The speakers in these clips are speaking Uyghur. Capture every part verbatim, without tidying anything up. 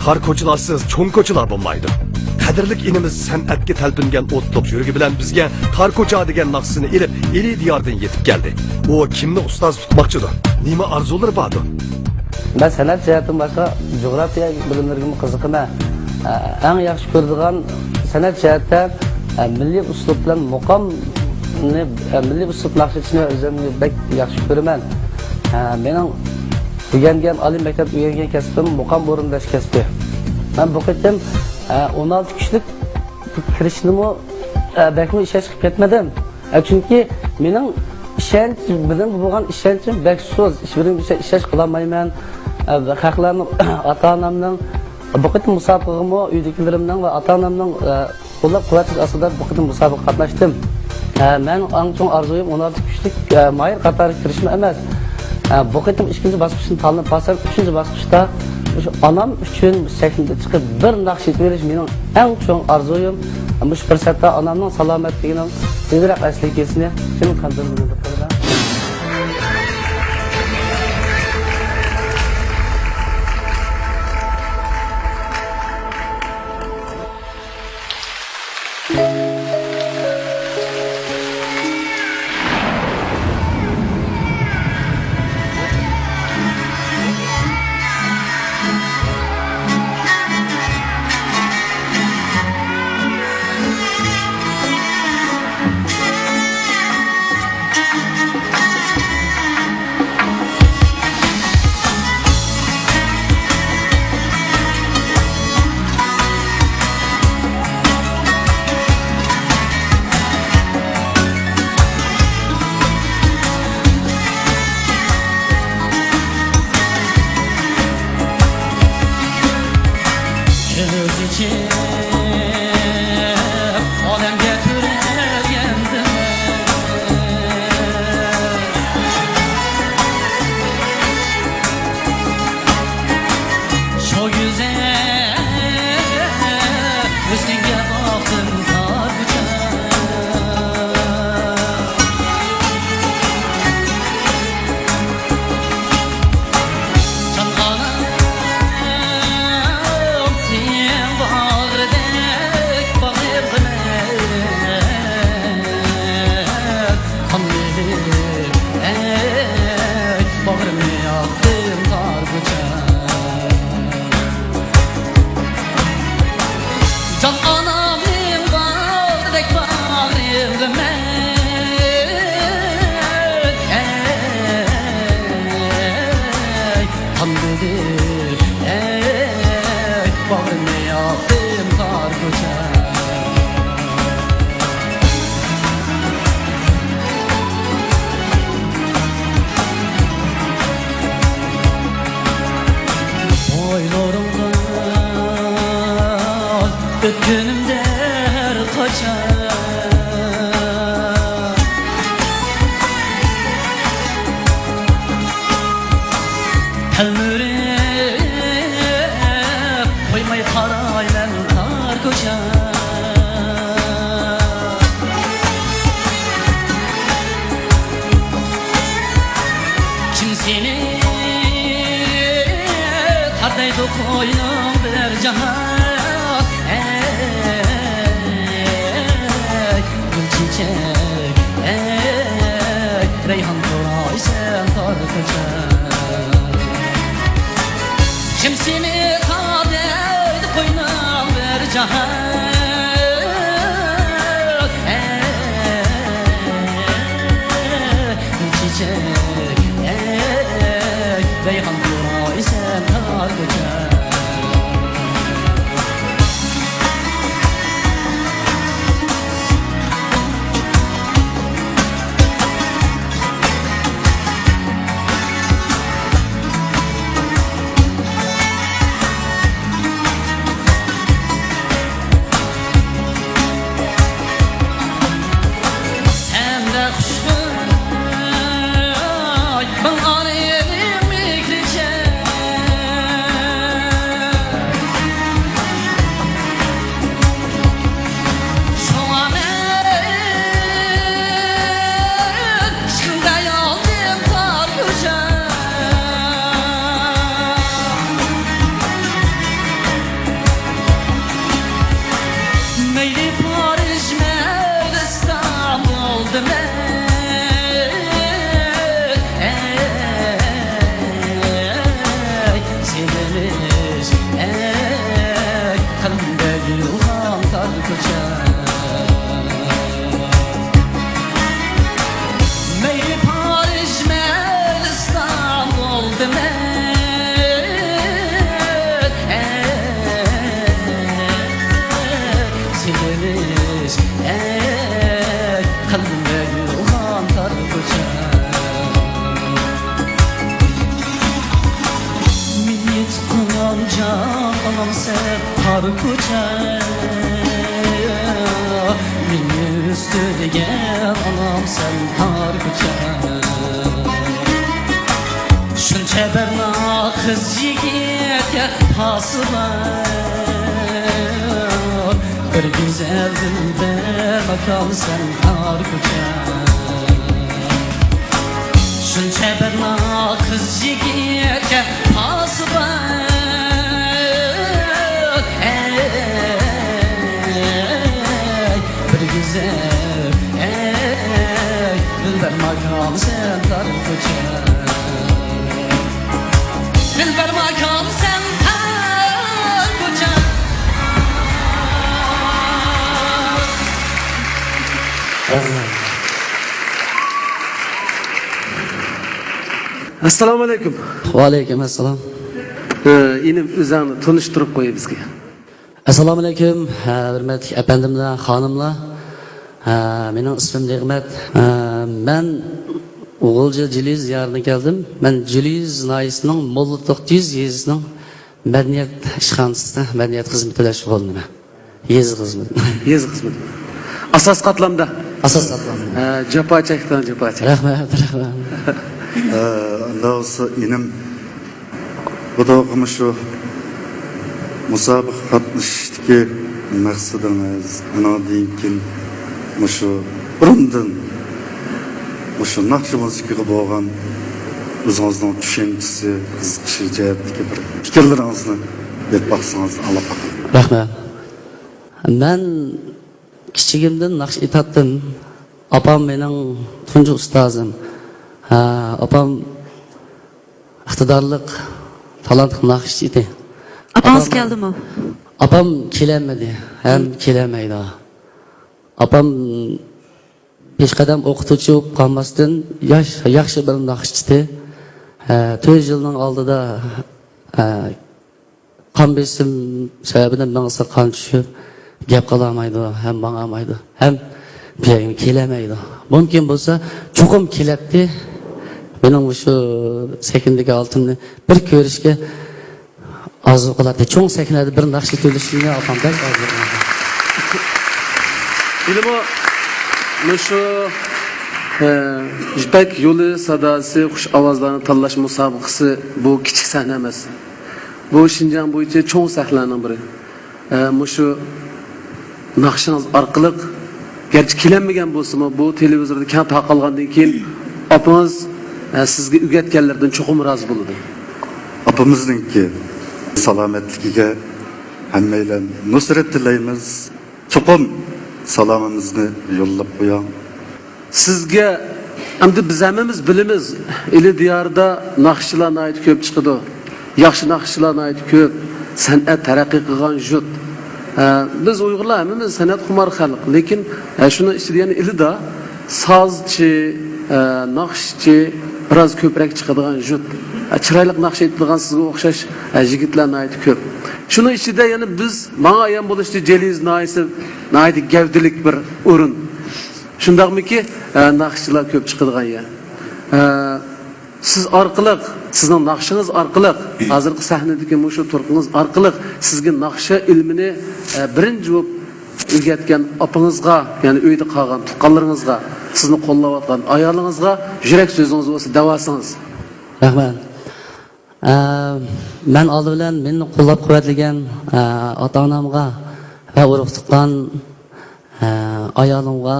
تار كوچىلارسىز چوڭ كوچىلار بولمايدۇ. قەدىرلىك ئىنىمىز سەنئەتكە تەلپۈنگەن ئوتلۇق يۈرىكى بىلەن بىزگە تار كوچا دېگەن ناخشىسىنى ئېلىپ، ئىلى دىياردىن يېتىپ كەلدى. ئۇ كىمنى ئۇستاز تۇتماقچىدۇ؟ نېمە ئارزۇلىرى باردۇ؟ مەن سەنئەت جەھەتتىن باشقا جۇغراپىيە بىلىملىرىگىمۇ قىزىقىمەن. ئەڭ ياخشى كۆرىدىغان سەنئەت جەھەتتە، ئە، مىللىي ئۇسلۇب بىلەن مۇقامنى، ئە، مىللىي ئۇسلۇب ناخشىچىنى ئۆزۈمگە بەك ياخشى كۆرىمەن. ئە، مېنىڭ ئۆگەنگەن، ئالىي مەكتەپتە ئۆگەنگەن كەسپىم مۇقام ئورۇنداش كەسپى. مەن بۇ قېتىم، ئە، ئون ئالتە كۈچلۈك كىرىشنىمۇ، ئە، بەكمۇ ئىشەنچ قىلىپ كەتمىدىم. ئە، چۈنكى مېنىڭ ئىشەنچ، مېنىڭ بولغان ئىشەنچىم بەك سۇس. ھېچبىرىمگە ئىشەنچ قىلالمايمەن. ئە، خەقلەرنىڭ، ئاتا-ئانامنىڭ، بۇ قېتىم مۇسابىقىگىمۇ ئۆيدىكىلىرىمنىڭ ۋە ئاتا-ئانامنىڭ، ئە، قوللاپ-قۇۋۋەتلىشى ئاستىدا بۇ قېتىم مۇسابىقىگە قاتناشتىم. ئە، مەن ئەڭ چوڭ ئارزۇيۇم ئون ئالتە كۈچلۈك، ئە، ماھىر قاتارىغا كىرىشمۇ ئەمەس. ئە، بۇ قېتىم ئىككىنچى باسقۇچتىن تاللىنىپ قالسام، ئۈچىنچى باسقۇچتا مۇشۇ ئانام ئۈچۈن سەھنىدە چىقىپ بىر ناخشا ئېيتىپ بېرىش مېنىڭ ئەڭ چوڭ ئارزۇيۇم. مۇشۇ پۇرسەتتە ئانامنىڭ سالامەتلىكىنىڭ تېزرەك ئەسلىگە كەلسىنى، شۇنى قەلبىمدىن ئۈمىد قىلىمەن. كۆز ئېچىپ ئالەمگە تۆرەلگەندىمەن، شۇ گۈزەل ھۆسنۈڭگە باقتىم تارغۇچە. جان ئانام، سېنىڭ باغرىدەك باغرىمغا مەن قان بېرىپ، ئەي، باغرىمنى ياقتىم تارغۇچە. جان ئانامنىڭ باغرىدەك باغرىمغا مەن، ئەي، قان بېرىپ، ئەي، باغرىمنى ياقتىم تار كوچا. بويلىرىڭدىن ئۆتكىنىمدە ھەر قاچان، تەلمۈرۈپ قويماي قارايمەن تار كوچا. كىم سېنى تارتايدۇ قوينۇڭ بىر جاھان؟ ئەي، گۈل چېچەك، ئەي، رەيھان پۇرايسەن تار كوچا. كىم سېنى تارتايدۇ قوينۇڭ بىر جاھان؟ ئەي، گۈل چېچەك، ئەي، رەيھان پۇرايسەن تار كوچا. ئەي، قەلبىمدە يۇغان تار كوچا. مەيلى پارىژ، مەيلى ئىستانبۇل دېمە. ئەي، سېغىنىش، ئەي، قەلبىمدە يۇغان تار كوچا. مېنى تۇتقان جانىم سەن تار كوچا، مېنى ئۆستۈرگەن ئانام سەن تار كوچا. شۇنچە بەرنا قىز يىگىتكە پاسىبان، بىر گۈزەل دىلبەر ماكان سەن تار كوچا. شۇنچە بەرنا قىز يىگىتكە پاسىبان، ئەي، بىر گۈزەل، ئەي، دىلبەر ماكان سەن تار كوچا. دىلبەر ماكان سەن تار كوچا. ئەسسالامۇ ئەلەيكۇم. ۋەئەلەيكۇم ئەسسالام. ئە، ئىنىم، ئۆزۈڭنى تونۇشتۇرۇپ قوي بىزگە. ئەسسالامۇ ئەلەيكۇم، ھە، ھۆرمەتلىك ئەپەندىملەر، خانىملار. ھە، مېنىڭ ئىسمىم نېغمەت. ھە، مەن ئوغۇلجا جىلى زىيارىتىگە كەلدىم. مەن جىلى ناھىيەسىنىڭ موللا توختى يېزىسىنىڭ مەدەنىيەت ئىشخانىسىدا مەدەنىيەت خىزمىتى بىلەن شۇغۇللىنىمەن. يېزا خىزمىتى. يېزا خىزمىتى. ئاساس قاتلامدا. ئاساس قاتلامدا. ھە، جاپا چەكتىڭ، جاپا چەك. رەھمەت، رەھمەت. ئە، ئۇنداق بولسا ئىنىم، بۇ تاۋاققا مۇشۇ مۇسابىقە قاتنىشىشتىكى مەقسىتىڭىز، ئۇنىڭدىن كېيىن مۇشۇ بۇرۇندىن مۇشۇ ناخشا مۇزىكىغا بولغان ئۆزىڭىزنىڭ چۈشەنچىسى، قىزىقىشى جەھەتتىكى بىر پىكىرلىرىڭىزنى بېرىپ باقسىڭىز، ئاڭلاپ باقايلى. رەھمەت. مەن كىچىكىمدىن ناخشا ئېيتاتتىم. ئاپام مېنىڭ تۇنجى ئۇستازىم. ھە، ئاپام ئىقتىدارلىق، تالانتلىق ناخشىچى ئىدى. ئاپىڭىز ئاپام، كەلدىمۇ؟ ئاپام كېلەلمىدى، ھەم كېلەلمەيدۇ. ئاپام پېشقەدەم ئوقۇتقۇچى بولۇپ قالماستىن، ياش-، ياخشى بىر ناخشىچى ئىدى. ھە، تۆت يىلنىڭ ئالدىدا، ھە، قان بېسىم سەۋەبىدىن مېڭىسىغا قان چۈشۈپ، گەپ قىلالمايدۇ، ھەم ماڭالمايدۇ، ھەم بۇ يەرگە كېلەلمەيدۇ. مۇمكىن بولسا، چوقۇم كېلەتتى. مېنىڭ مۇشۇ سەھنىدىكى ھالىتىمنى بىر كۆرۈشكە ئارزۇ قىلاتتى. چوڭ سەھنىدە بىر ناخشا ئېيتىۋېلىشىمنى ئاپام بەك ئارزۇ قىلاتتى. ھېلىمۇ مۇشۇ، ئە، يىپەك يولى ساداسى خۇش ئاۋازلارنى تاللاش مۇسابىقىسى بۇ كىچىك سەھنە ئەمەس. بۇ شىنجاڭ بويىچە چوڭ سەھنىلەرنىڭ بىرى. ئە، مۇشۇ ناخشىڭىز ئارقىلىق، گەرچە كېلەلمىگەن بولسىمۇ، بۇ تېلېۋىزوردا كەڭ تارقالغاندىن كېيىن، ئاپىڭىز، ئە، سىزگە ئۆگەتكەنلىرىدىن چوقۇم رازى بولىدۇ. ئاپىمىزنىڭكى سالامەتلىكىگە ھەممەيلەن نۇسرەت تىلەيمىز. چوقۇم سالامىمىزنى يوللاپ قويۇڭ. سىزگە، ئەمدى بىز ھەممىمىز بىلىمىز، ئىلى دىياردا ناخشىچىلار ناھايىتى كۆپ چىقىدۇ. ياخشى ناخشىچىلار ناھايىتى كۆپ. سەنئەت تەرەققىي قىلغان يۇرت. ئە، بىز ئۇيغۇرلار ھەممىمىز سەنئەتخۇمار خەلق. لېكىن، ئە، شۇنىڭ ئىچىدە يەنە ئىلىدا سازچى، ئە، ناخشىچى بىراز كۆپرەك چىقىدىغان يۇرت. ئە، چىرايلىق ناخشا ئېيتىدىغان سىزگە ئوخشاش، ئە، يىگىتلەر ناھايىتى كۆپ. شۇنىڭ ئىچىدە يەنە بىز، ماڭا ئايان بولۇشىچە، جىلى ناھىيەسى ناھايىتى گەۋدىلىك بىر ئورۇن. شۇنداقمىكى؟ ئە، ناخشىچىلار كۆپ چىقىدىغان يەر. ئە، سىز ئارقىلىق، سىزنىڭ ناخشىڭىز ئارقىلىق، ھازىرقى سەھنىدىكى مۇشۇ تۇرقىڭىز ئارقىلىق سىزگە ناخشا ئىلمىنى، ئە، بىرىنچى بولۇپ ئۆگەتكەن ئاپىڭىزغا، يەنى ئۆيدە قالغان تۇغقانلىرىڭىزغا، سىزنى قوللاۋاتقان ئايالىڭىزغا يۈرەك سۆزىڭىز بولسا دەۋالسىڭىز. رەھمەت. ئە، مەن ئالدى بىلەن مېنى قوللاپ-قۇۋۋەتلىگەن، ئە، ئاتا-ئانامغا ۋە ئۇرۇق-تۇغقان، ئە، ئايالىمغا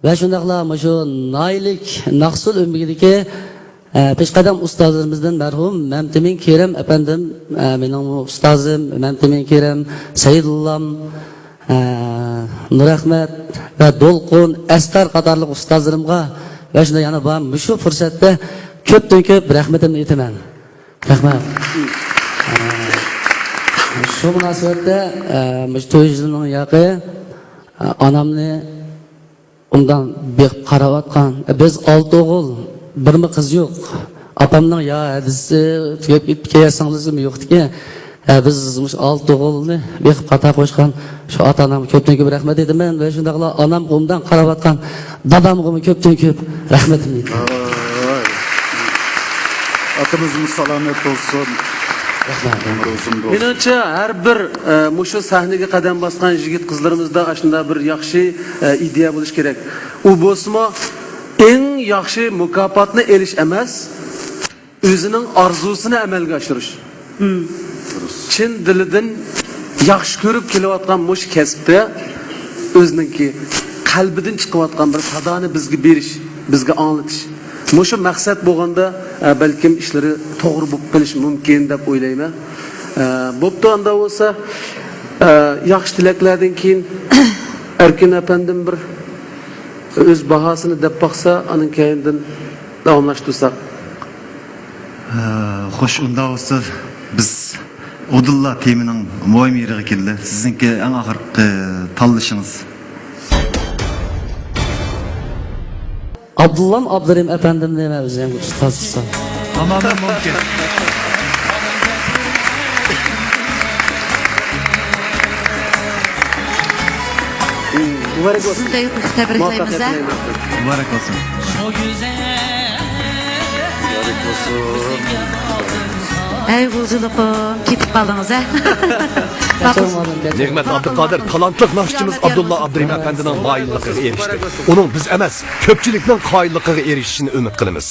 ۋە شۇنداقلا مۇشۇ ناھىيەلىك ناخشا ئۆمىكىدىكى، ئە، پېشقەدەم ئۇستازلىرىمىزدىن مەرھۇم مەمتىمىن كېرەم ئەپەندىم، ئە، مېنىڭ ئۇستازىم مەمتىمىن كېرەم، سەيدۇللام، ئە، نۇرئەخمەت ۋە دولقۇن، ئەسقەر قاتارلىق ئۇستازلىرىمغا ۋە شۇنداق يەنە بار مۇشۇ پۇرسەتتە كۆپتىن كۆپ رەھمىتىمنى ئېيتىمەن. رەھمەت. شۇ مۇناسىۋەتتە، ئە، مۇشۇ تۆت يىلنىڭ ياقى، ئە، ئانامنى ئوبدان بېقىپ قاراۋاتقان. بىز ئالتە ئوغۇل، بىرمۇ قىز يوق. ئاپامنىڭ يا ھەدىسى تۈگەپ كېتىپتىكەن، يا سىڭلىسىمۇ يوقتىكەن. ھە، بىز مۇشۇ ئالتە ئوغۇلنى بېقىپ قارا قوشقان شۇ ئاتا-ئانامغا كۆپتىن كۆپ رەھمەت ئېيتىمەن ۋە شۇنداقلا ئانامغا ئوبدان قاراۋاتقان دادامغىمۇ كۆپتىن كۆپ رەھمىتىمنى ئېيتىمەن. ئاتىمىزمۇ سالامەت بولسۇن. رەھمەت. ئۆمرى ئۇزۇن بولسۇن. مېنىڭچە، ھەر بىر، ئە، مۇشۇ سەھنىگە قەدەم باسقان يىگىت-قىزلىرىمىزدا ئاشۇنداق بىر ياخشى، ئە، ئىدىيە بولۇشى كېرەك. ئۇ بولسىمۇ، ئەڭ ياخشى مۇكاپاتنى ئېلىش ئەمەس، ئۆزىنىڭ ئارزۇسىنى ئەمەلگە ئاشۇرۇش. چىن دىلىدىن ياخشى كۆرۈپ كېلىۋاتقان مۇشۇ كەسىپتە ئۆزىنىڭكى قەلبىدىن چىقىۋاتقان بىر سادانى بىزگە بېرىش، بىزگە ئاڭلىتىش. مۇشۇ مەقسەت بولغاندا، ئە، بەلكىم ئىشلىرى توغرا بولۇپ قېلىشى مۇمكىن دەپ ئويلايمەن. ئە، بوپتۇ، ئاندا بولسا، ئە، ياخشى تىلەكلەردىن كېيىن ئەركىن ئەپەندىم بىر ئۆز باھاسىنى دەپ باقسا، ئانىڭ كەينىدىن داۋاملاشتۇرساق. ئە، خوش، ئۇنداق بولسا بىز ئابدۇللا تېمىنىڭ مۇھىم يېرىگە كەلدى. سىزنىڭكى ئەڭ ئاخىرقى تاللىشىڭىز. ئابدۇللام ئابدۇرېھىم ئەپەندىمنى مەن ئۆزۈم ئۇستاز تۇتسام. تامامەن مۇمكىن. مۇبارەك بولسۇن. سىزنى تەبرىكلەيمىز، ھە؟ مۇۋەپپەقىيەت تىلەيمەن. مۇبارەك بولسۇن. مۇبارەك بولسۇن. ھەي، غۇلجىلىقىم، كېتىپ قالدىڭىز، ھە؟ نېمەت ئابدۇقادىر، تالانتلىق ناخشىچىمىز ئابدۇللا ئابدۇرېھىم ئەپەندىنىڭ مايىللىقىغا ئېرىشتى. ئۇنىڭ بىز ئەمەس، كۆپچىلىكنىڭ قايىللىقىغا ئېرىشىشىنى ئۈمىد قىلىمىز.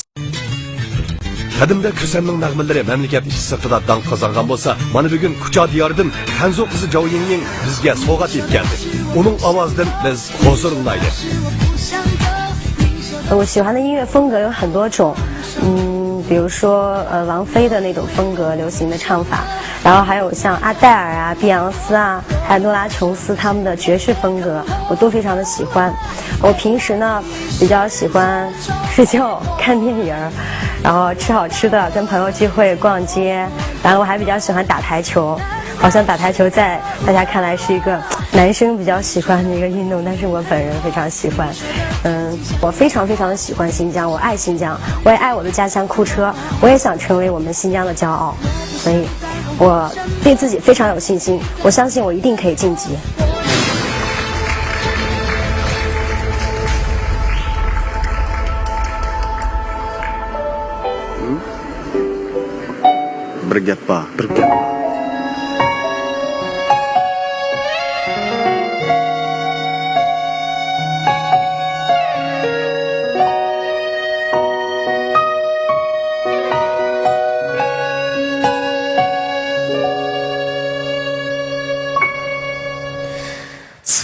قەدىمدە كۈسەننىڭ نەغمىلىرى مەملىكەت ئىچى سىرتىدا داڭ قازانغان بولسا، مانا بۈگۈن كۇچا دىيارىدىن خەنزۇ قىزى جاۋ يىڭيىڭ بىزگە سوۋغات يەتكەندى. ئۇنىڭ ئاۋازىدىن بىز ھۇزۇرلىنايلى. 我喜欢的音乐风格有很多种，嗯，比如说，呃，王菲的那种风格，流行的唱法，然后还有像阿黛尔啊、碧昂斯啊，还有诺拉琼斯他们的爵士风格，我都非常的喜欢。我平时呢，比较喜欢睡觉、看电影儿，然后吃好吃的，跟朋友聚会、逛街，然后我还比较喜欢打台球。好像打台球在大家看来是一个男生比较喜欢的一个运动，但是我本人非常喜欢。嗯，我非常非常的喜欢新疆，我爱新疆，我也爱我的家乡库车，我也想成为我们新疆的骄傲，所以我对自己非常有信心，我相信我一定可以晋级。 بىر گەپ بار. بىر گەپ بار. 从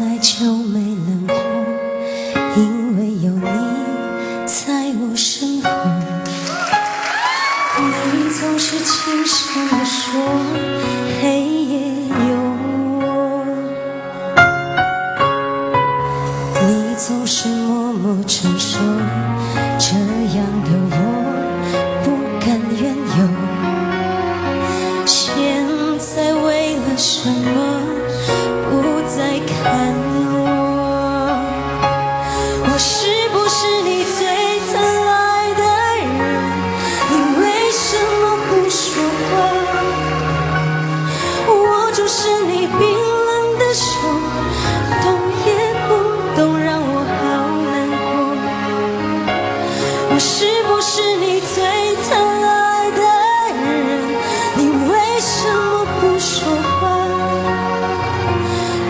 来就没冷过，因为有你在我身后。你总是轻声地说，黑夜有我。你总是默默承受，这样的我不甘愿有。现在为了什么 不再看我。我是不是你最疼爱的人？你为什么不说话？我就是你冰冷的手，动也不动，让我好难过。我是不是你最疼爱的人？你为什么不说话？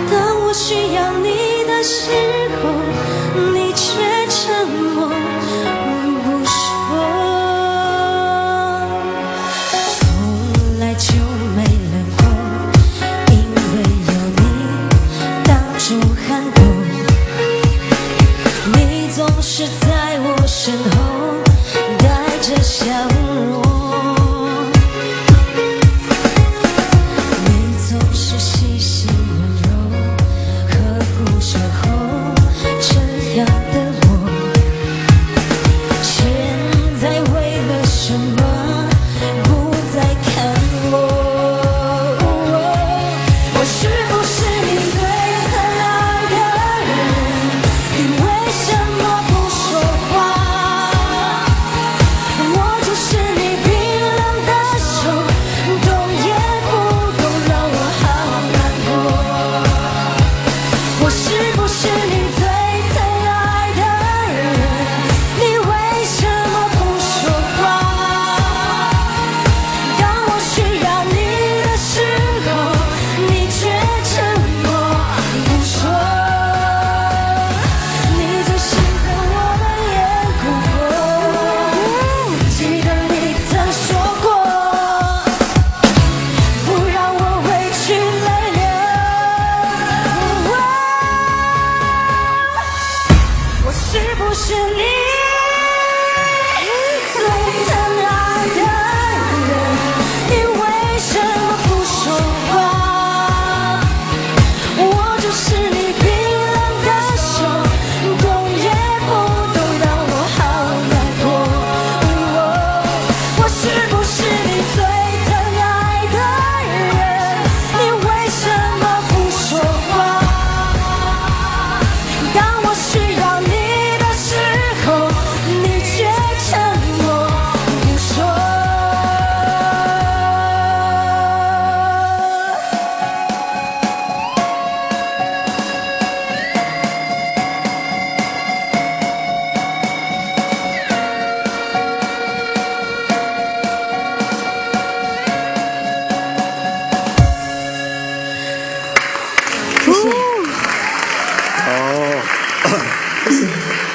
当我需要你的时候，你却沉默不说。从来就没冷过，因为有你挡住寒冬。你总是在我身后，带着笑容。 你总是细心温柔，呵护守候，这样的我，现在为了什么不再看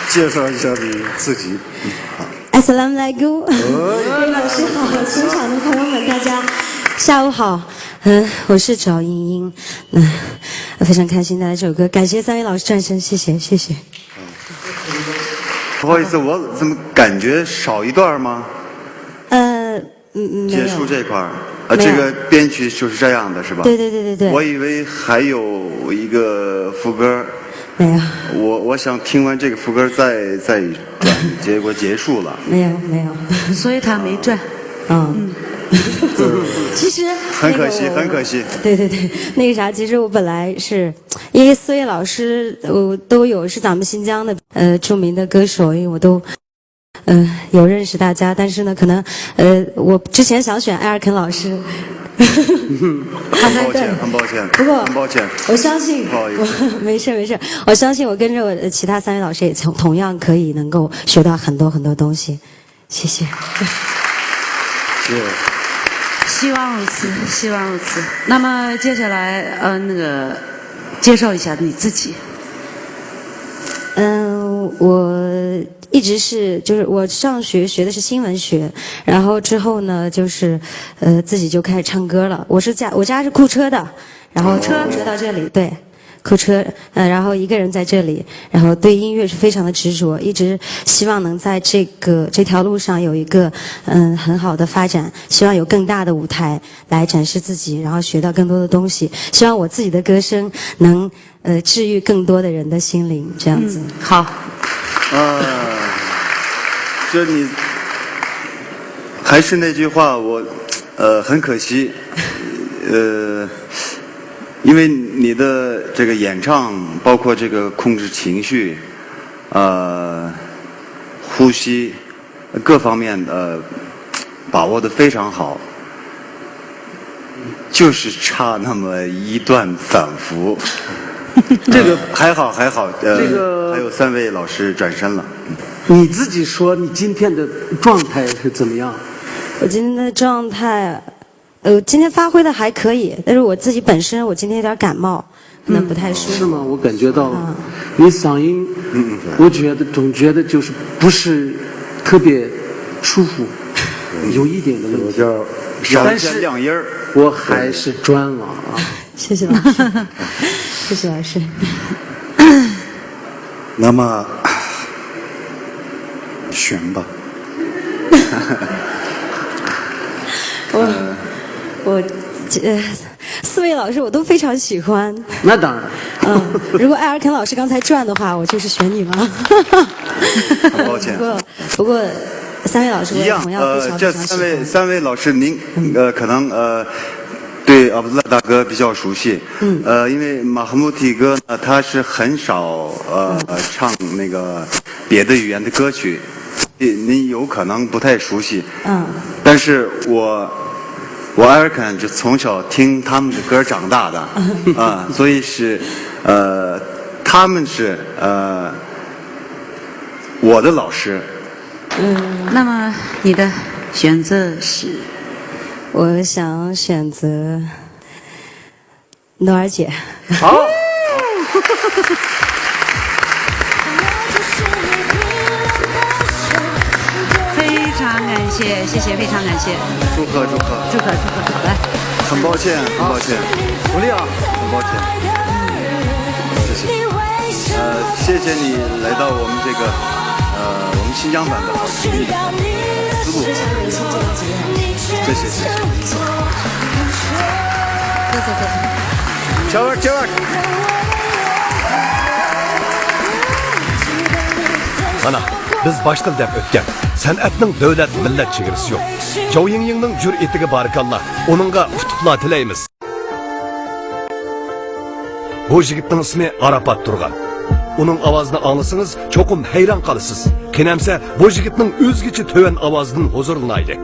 介绍一下你自己。Assalamu alaikum，各位老师好，全场的朋友们，大家下午好。嗯，我是赵莺莺，嗯，我非常开心带来这首歌，感谢三位老师转身，谢谢谢谢。不好意思，我怎么感觉少一段吗？呃，嗯嗯，没有结束这块儿，啊，没有这个编曲就是这样的，是吧？对对对对对我以为还有一个副歌，没有。我我想听完这个副歌再再转，结果结束了。没有没有，所以他没转。嗯，其实很可惜那个我很可惜。对对对，那个啥，其实我本来是因为四位老师，呃，都有是咱们新疆的呃著名的歌手，因为我都。呃，有认识大家，但是呢，可能呃，我之前想选艾尔肯老师，很抱歉，很抱歉，不过很抱歉。我相信，不好意思我没事没事，我相信我跟着我其他三位老师也同同样可以能够学到很多很多东西，谢谢。是。希望如此，希望如此。那么接下来，呃，那个介绍一下你自己。嗯，我一直是，就是我上学学的是新闻学，然后之后呢，就是呃自己就开始唱歌了。我是家我家是库车的，然后库车到这里，对，库车，呃，然后一个人在这里，然后对音乐是非常的执着，一直希望能在这个这条路上有一个嗯很好的发展，希望有更大的舞台来展示自己，然后学到更多的东西，希望我自己的歌声能。呃，治愈更多的人的心灵，这样子。好，啊，这你还是那句话，我呃很可惜，呃，因为你的这个演唱，包括这个控制情绪，呃，呼吸，各方面呃把握的非常好。就是差那么一段反复。这个还好还好，呃，这个还有三位老师转身了。你自己说你今天的状态是怎么样？我今天的状态，呃，今天发挥的还可以，但是我自己本身我今天有点感冒，可能不太舒服。是吗？我感觉到了，你嗓音，我觉得总觉得就是不是特别舒服，有一点的问题。少一但是些亮音儿。我还是专了啊。谢谢老师，谢谢老师。那么选吧。我我呃，四位老师我都非常喜欢。那当然。嗯，如果艾尔肯老师刚才转的话，我就是选你了。很抱歉不。过不过，三位老师我一样，也同样非呃，这三常非常喜欢。位三位老师，您呃可能呃对阿卜杜拉大哥比较熟悉，嗯，呃，因为马赫穆提哥呢，他是很少呃唱那个别的语言的歌曲，您您有可能不太熟悉，嗯，但是我我艾尔肯就从小听他们的歌长大的啊，所以是呃他们是呃我的老师。那么你的选择是？我想选择。诺儿姐。非常感谢，谢谢，非常感谢，祝贺祝贺，祝贺祝贺，好来。很抱歉，很抱歉，鼓励啊！很抱歉，谢谢。呃，谢谢你来到我们这个呃我们新疆版的好声音思路。谢谢谢谢。چاۋاك چاۋاك. مانا، بىز باشتىلا دەپ ئۆتكەن، سەنئەتنىڭ دۆلەت، مىللەت چېگرىسى يوق. جاۋ يىڭيىڭنىڭ جۈرئىتىگە بارىكاللا، ئۇنىڭغا ئۇتۇقلار تىلەيمىز. بۇ يىگىتنىڭ ئىسمى ئاراپات تۇرغان. ئۇنىڭ ئاۋازىنى ئاڭلىسىڭىز، چوقۇم ھەيران قالىسىز. قېنى ئەمسە، بۇ يىگىتنىڭ ئۆزگىچە تۆۋەن ئاۋازىدىن ھۇزۇرلىنايلى.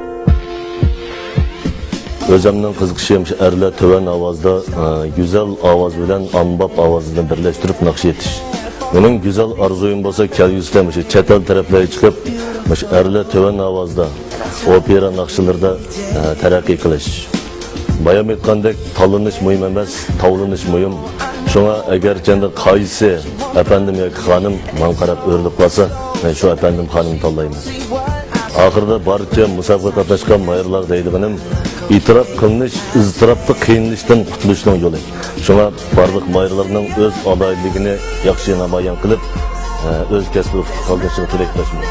ئۆزۈمنىڭ قىزىقىشىم شۇ ئەرلەر تۆۋەن ئاۋازدا، ئە، گۈزەل ئاۋاز بىلەن ئاممىباب ئاۋازنى بىرلەشتۈرۈپ ناخشا ئېيتىش. مېنىڭ گۈزەل ئارزۇيۇم بولسا كەلگۈسىدە مۇشۇ چەت ئەل تەرەپلەرگە چىقىپ، مۇشۇ ئەرلەر تۆۋەن ئاۋازدا ئوپېرا ناخشىلىرىدا، ئە، تەرەققىي قىلىش. بايام ئېيتقاندەك، تاللىنىش مۇھىم ئەمەس، تاۋلىنىش مۇھىم. شۇڭا ئەگەرچەندە قايسى ئەپەندىم ياكى خانىم ماڭا قاراپ ئۆرۈلۈپ قالسا، مەن شۇ ئەپەندىم خانىمنى تاللايمەن. ئاخىرىدا بارچە مۇسابىقىگە قاتناشقان ماھىرلارغا دەيدىغىنىم، ئېتىراپ قىلىنىش ئىزتىراپتا قىينىلىشتىن قۇتۇلۇشنىڭ يولى. شۇڭا بارلىق ماھىرلارنىڭ ئۆز ئالاھىدىلىكىنى ياخشى نامايان قىلىپ، ئۆز كەسپىدە ئۇتۇق قازىنىشىغا تىلەكداشمەن.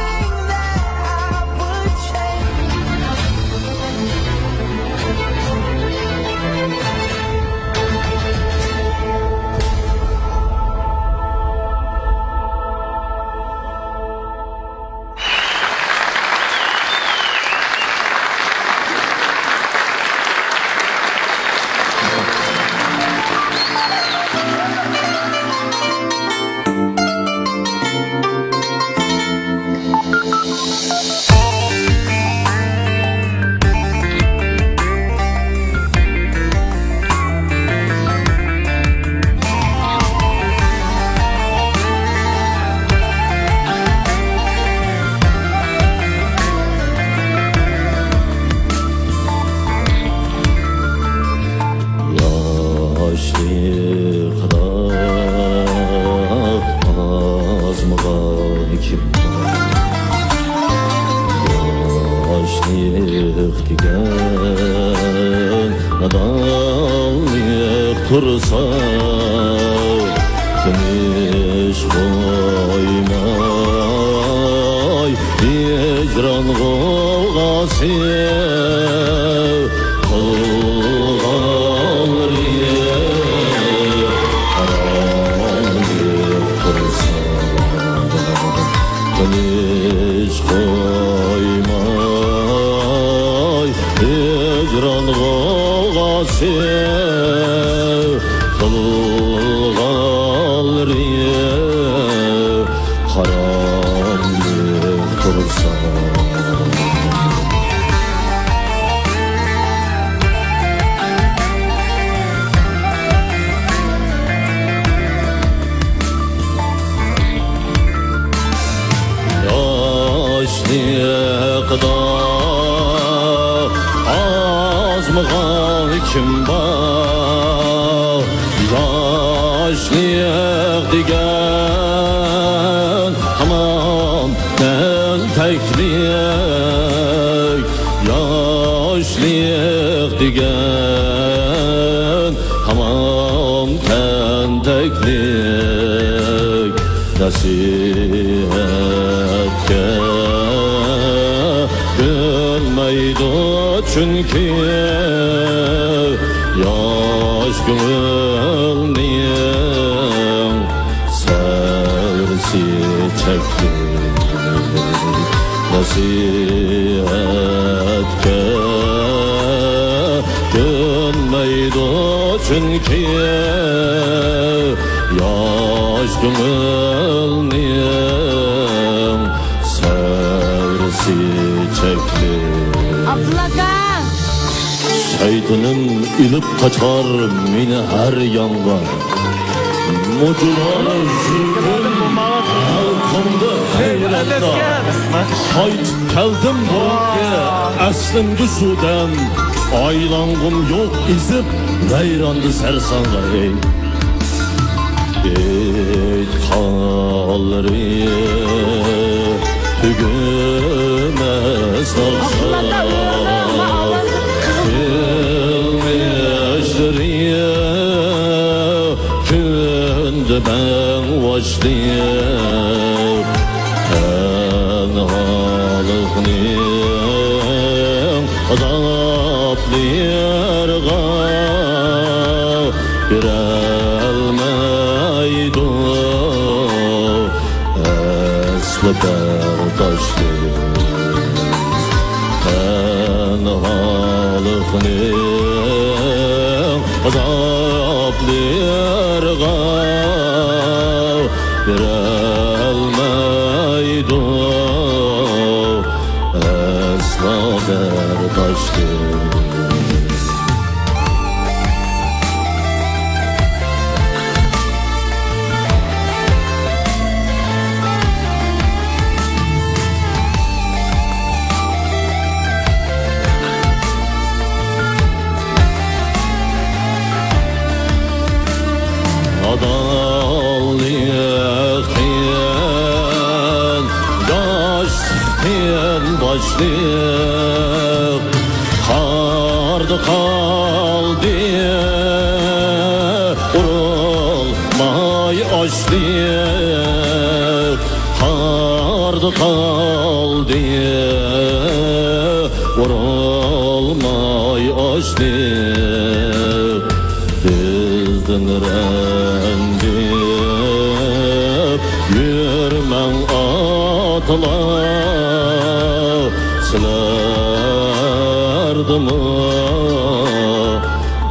ياشلىقتا ئازمىغان كىم بار؟ ياشلىق دېگەن داڭلىق تۇرسا، تىنچ قويماي ھىجران غوۋغاسى قىلغانلىرى قاراڭغۇ تۇرسا، تىنچ قويماي ھىجران غوۋغاسى قىلغانلىرى قاراڭغۇ تۇرسا. ياشلىقتا ئازمىغان كىم بار؟ ياشلىق دېگەن ھامان تەنتەكلىك، ياشلىق دېگەن ھامان تەنتەكلىك. نەسىھەتكە كۆنمەيدۇ چۈنكى ياش كۆڭۈلنىڭ سەۋرسى چەكلىك. نەسىھەتكە كۆنمەيدۇ چۈنكى ياش كۆڭۈلنىڭ سەۋرسى چەكلىك. ئابدۇللا ئاكا! شەيتىنىم ئېلىپ قاچار مېنى ھەر يانغا. مۇجۇلار يۈرگۈم ھەلقۇمدا ھەيراندا. قايتىپ كەلدىم بۇرۇنقى ئەسلىمگە شۇ دەم. ئايلانغۇم يوق ئېزىپ ۋەيراندا سەرسانغا، ھەي. ئېيتقانلىرى تۈگىمەس ناخشا، ئىلمىشلىرى كۈندە مەڭ باشلاپ، تەنھالىقنىڭ ئازابلىرىغا بېرەلمەيدۇ ئەسلى بەرداشلىق. تەنھالىقنىڭ ئازابلىرىغا بېرەلمەيدۇ ئەسلا بەرداشلىق. داللىق قېرىنداشتىن باشلىق، قاردا قالدى ئۇرۇلماي ئاشلىق، قاردا قالدى ئۇرۇلماي ئاشلىق. بىزدىن رەنجىپ يۈرمەڭ ئاتىلار، سىلەردىمۇ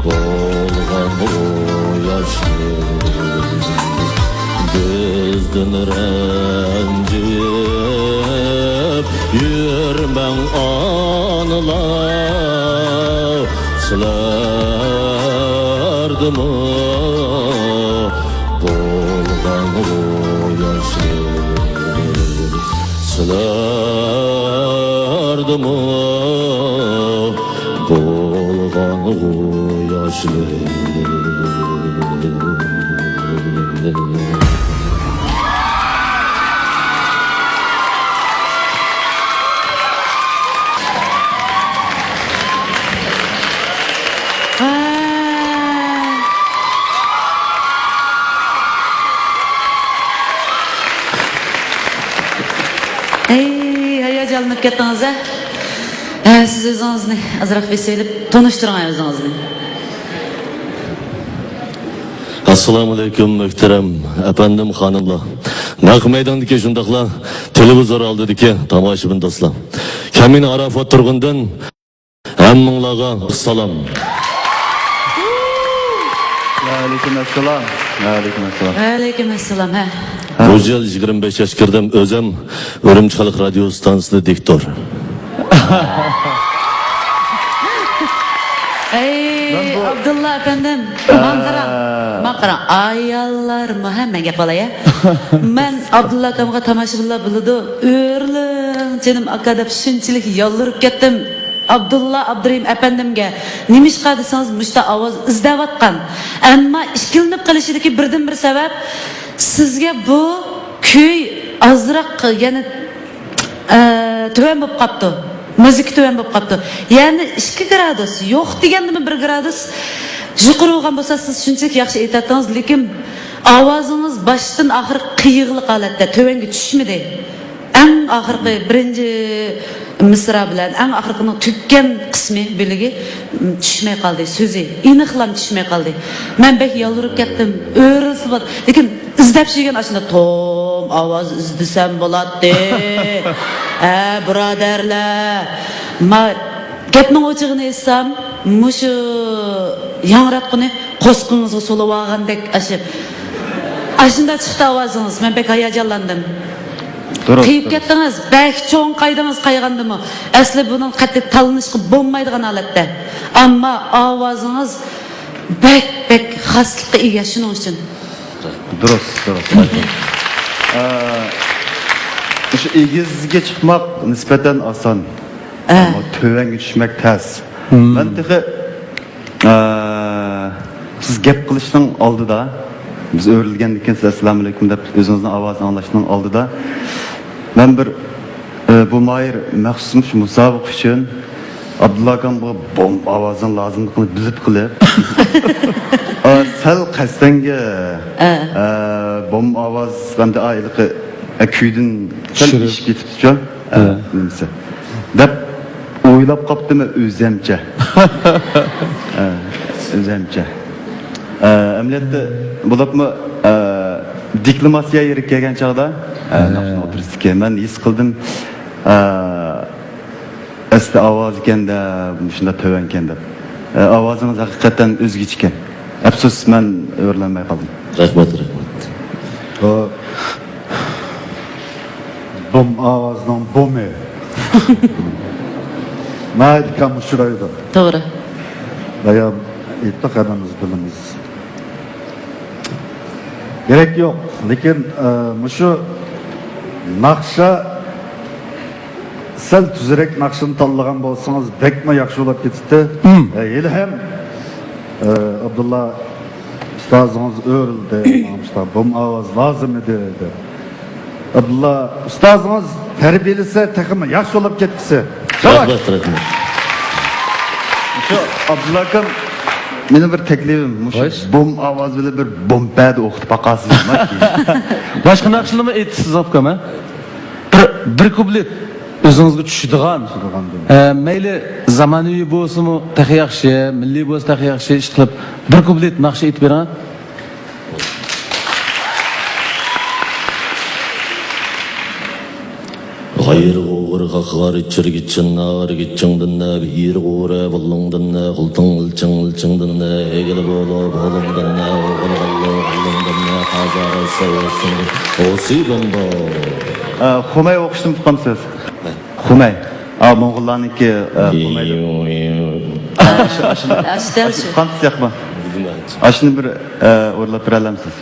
بولغانغۇ ياشلىق. بىزدىن رەنجىپ يۈرمەڭ ئانىلار، سىلەردىمۇ بولغانغۇ ياشلىق، سىلەردىمۇ بولغانغۇ ياشلىق. ئەي، ھاياجانلىنىپ كەتتىڭىز ھە؟ ھە، سىز ئۆزىڭىزنى ئازراق بېسىۋېلىپ تونۇشتۇرۇڭ ئۆزىڭىزنى. ئەسسالامۇئەلەيكۇم، مۆھتەرەم ئەپەندىم، خانىملار. نەق مەيداندىكى شۇنداقلا تېلېۋىزور ئالدىدىكى تاماشىبىن دوستلار. كەمىنە ئاراپات تۇرغۇندىن ھەممىڭلارغا سالام. ۋەئەلەيكۇم ئەسسالام. ۋەئەلەيكۇم ئەسسالام. ۋەئەلەيكۇم ئەسسالام، ھە. بۇ يىل يىگىرمە بەش ياشقا كىردىم، ئۆزۈم ئۈرۈمچى خەلق رادىيو ئىستانسىسىدا دىكتور. ئەي، مەن بۇ ئابدۇللا ئەپەندىم، ئە، ماڭا قاراڭ، ماڭا قاراڭ. ئاياللارمۇ، ھە، مەن گەپ قىلاي، ھە. مەن ئابدۇللا ئاكامغا تاماشىبىنلار بىلىدۇ، ئۆرۈلۈڭ جېنىم ئاكا دەپ شۇنچىلىك يالۋۇرۇپ كەتتىم. ئابدۇللا ئابدۇرېھىم ئەپەندىمگە، نېمىشقا دېسىڭىز، مۇشتا ئاۋاز ئىزدەۋاتقان. ئەمما ئىككىلىنىپ قېلىشىدىكى بىردىنبىر سەۋەب، سىزگە بۇ كۈي ئازراق، يەنى، ئە، تۆۋەن بولۇپ قاپتۇ. مۇزىكا تۆۋەن بولۇپ قاپتۇ. يەنى ئىككى گرادۇس، يوق دېگەندىمۇ بىر گرادۇس يۇقىرى بولغان بولسا، سىز شۇنچىلىك ياخشى ئېيتاتتىڭىز، لېكىن ئاۋازىڭىز باشتىن ئاخىر قىيغىلىق ھالەتتە تۆۋەنگە چۈشمىدى. ئەڭ ئاخىرقى بىرىنچى مىسرا بىلەن ئەڭ ئاخىرقىنىڭ تۈگىگەن قىسمى، بۆلىكى، م، چۈشمەي قالدى، سۆزى ئېنىقلام چۈشمەي قالدى. مەن بەك يالۋۇرۇپ كەتتىم. ئۆرۈلسە بولدى. لېكىن ئىزدەپ سۆيگەن ئاشۇنداق توم ئاۋاز ئىزدىسەم بولاتتى. ھە، بۇرادەرلەر. ما، گەپنىڭ ئوچۇقىنى ئېيتسام، مۇشۇ ياڭراتقۇنى قوسىقىڭىزغا سولىۋالغاندەك ئاشۇ، ئاشۇنداق چىقتى ئاۋازىڭىز. مەن بەك ھاياجانلاندىم. دۇرۇس، قىيىپ دۇرۇس. كەتتىڭىز، بەك چوڭ قايدىڭىز قايغاندىمۇ. ئەسلى بۇنىڭ قەتئىي تاللىنىشقا بولمايدىغان ھالەتتە. ئەمما ئاۋازىڭىز بەك، بەك خاسلىققا ئىگە، شۇنىڭ ئۈچۈن. دۇرۇس، دۇرۇس. ئە، مۇشۇ ئېگىزگە چىقماق نىسبەتەن ئاسان. ئە. ئەمما تۆۋەنگە چۈشمەك تەس. مم. مەن تېخى، ئە، سىز گەپ قىلىشنىڭ ئالدىدا، بىز ئۆرۈلگەندىن كېيىن سىز ئەسسالامۇئەلەيكۇم دەپ ئۆزىڭىزنىڭ ئاۋازىنى ئاڭلاشنىڭ ئالدىدا، مەن بىر، ئە، بۇ ماھىر مەخسۇس مۇشۇ مۇسابىقە ئۈچۈن ئابدۇللا ئاكامغا بوم ئاۋازىنىڭ لازىملىقىنى بىلىپ قېلىپ، ئا، سەل قەستەنگە، ئە. ئە، بوم ئاۋاز ھەمدە ھېلىقى، ئە، كۈيدىن سەل چۈشۈرۈپ. ئېشىپ كېتىپتىچۇ، ئە، ئە. نېمىسى. دەپ ئويلاپ قاپتىمەن ئۆزەمچە. ئە، ئۆزەمچە. ئە، ئەمەلىيەتتە بولۇپمۇ، ئە، دېكلاماتسىيە يېرىگە كەلگەن چاغدا، ئە، ئە. ناخشىنىڭ ئوتتۇرىسىدىكى مەن ھېس قىلدىم، ئە، ئەسلى ئاۋازىكەن-دە، مۇشۇنداق تۆۋەنكەن دەپ. ئە، ئاۋازىڭىز ھەقىقەتەن ئۆزگىچىكەن. ئەپسۇس، مەن ئۆرۈلەلمەي قالدىم. رەھمەت، رەھمەت. بۇ بوم ئاۋازنىڭ بومى. ناھايىتى كەم ئۇچرايدۇ. توغرا. بايام ئېيتتۇق، ھەممىمىز بىلىمىز. گېرەك يوق، لېكىن، ئە، مۇشۇ ناخشا، سەل تۈزرەك ناخشىنى تاللىغان بولسىڭىز، بەكمۇ ياخشى بولۇپ كېتىتتى. مم. ئە، ھېلىھەم، ئە، ئابدۇللا ئۇستا ئۇستازىڭىز ئۆرۈلدى، ماڭا بوم ئاۋاز لازىم ئىدى، دەپ. ئابدۇللا، ئۇستازىڭىز تەربىيەلىسە تېخىمۇ ياخشى بولۇپ كەتكۈسى. شاباش! رەھمەت، رەھمەت. شۇ، ئابدۇللا ئاكام، مېنىڭ بىر تەكلىپىم، مۇشۇ بوم ئاۋاز بىلەن بىر بوم پەدە ئوقۇتۇپ باقارسىز. باشقا ناخشىلارمۇ ئېيتىسىز، ئاكام، ھە؟ بىر، بىر كۇپلېت ئۆزىڭىزگە چۈشىدىغان. چۈشىدىغان دېمەك. ئە، مەيلى زامانىۋى بولسىمۇ تېخى ياخشى، مىللىي بولسا تېخى ياخشى، ئىشقىلىپ بىر كۇپلېت ناخشا ئېيتىپ بېرىڭ. غايرىغا ئوغرىغا غار چىرگىچىن نار گىچىڭدىن نە بىر غورە بۇلۇڭدىن نە غۇلتىڭ ئىلچىڭ ئىلچىڭدىن نە ئېگىل بولۇ بولۇڭدىن نە ئوغۇل غاللو غاللوڭدىن نە قازار سەۋەسىڭ ئوسى بومبو. ئە، خۇمەي ئوقۇشتىن ئۇقامسىز؟ خۇمەي. ئا، موڭغۇللارنىڭكى، ئە، خۇمەي دەپ. ئاشۇ، ئاشۇ، ئاشۇ دەل شۇ. ئۇقامسىز ياقمۇ؟ ئاشۇنى بىر، ئە، ئورلاپ بېرەلەمسىز؟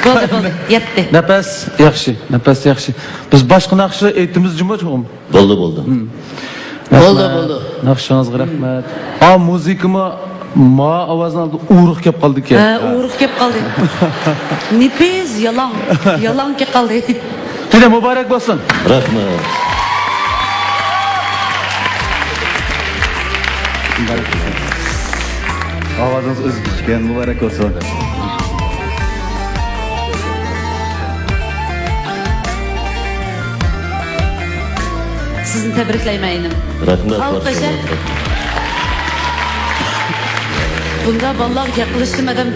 بولدى، بولدى، يەتتى. نەپەس ياخشى، نەپەس ياخشى. بىز باشقا ناخشا ئېيتىمىز جۇمۇ چوقۇم. بولدى، بولدى. بولدى، بولدى. ناخشىڭىزغا رەھمەت. ئا، مۇزىكىمۇ ما ئاۋازنىڭ ئالدىدا ئورۇق كەپ قالدىكەن. ھە، ئورۇق كەپ قالدى. نېپىز، يالاڭ. يالاڭ كەپ قالدى. قېنى، مۇبارەك بولسۇن. رەھمەت. ئاۋازىڭىز ئۆزگىچە ئىكەن، مۇبارەك بولسۇن. سىزنى تەبرىكلەيمەن، ئىنىم. رەھمەت، ئالقىش، بارچىڭلارغا. بۇنداق بالىلارغا گەپ قىلىشتىن ئادەم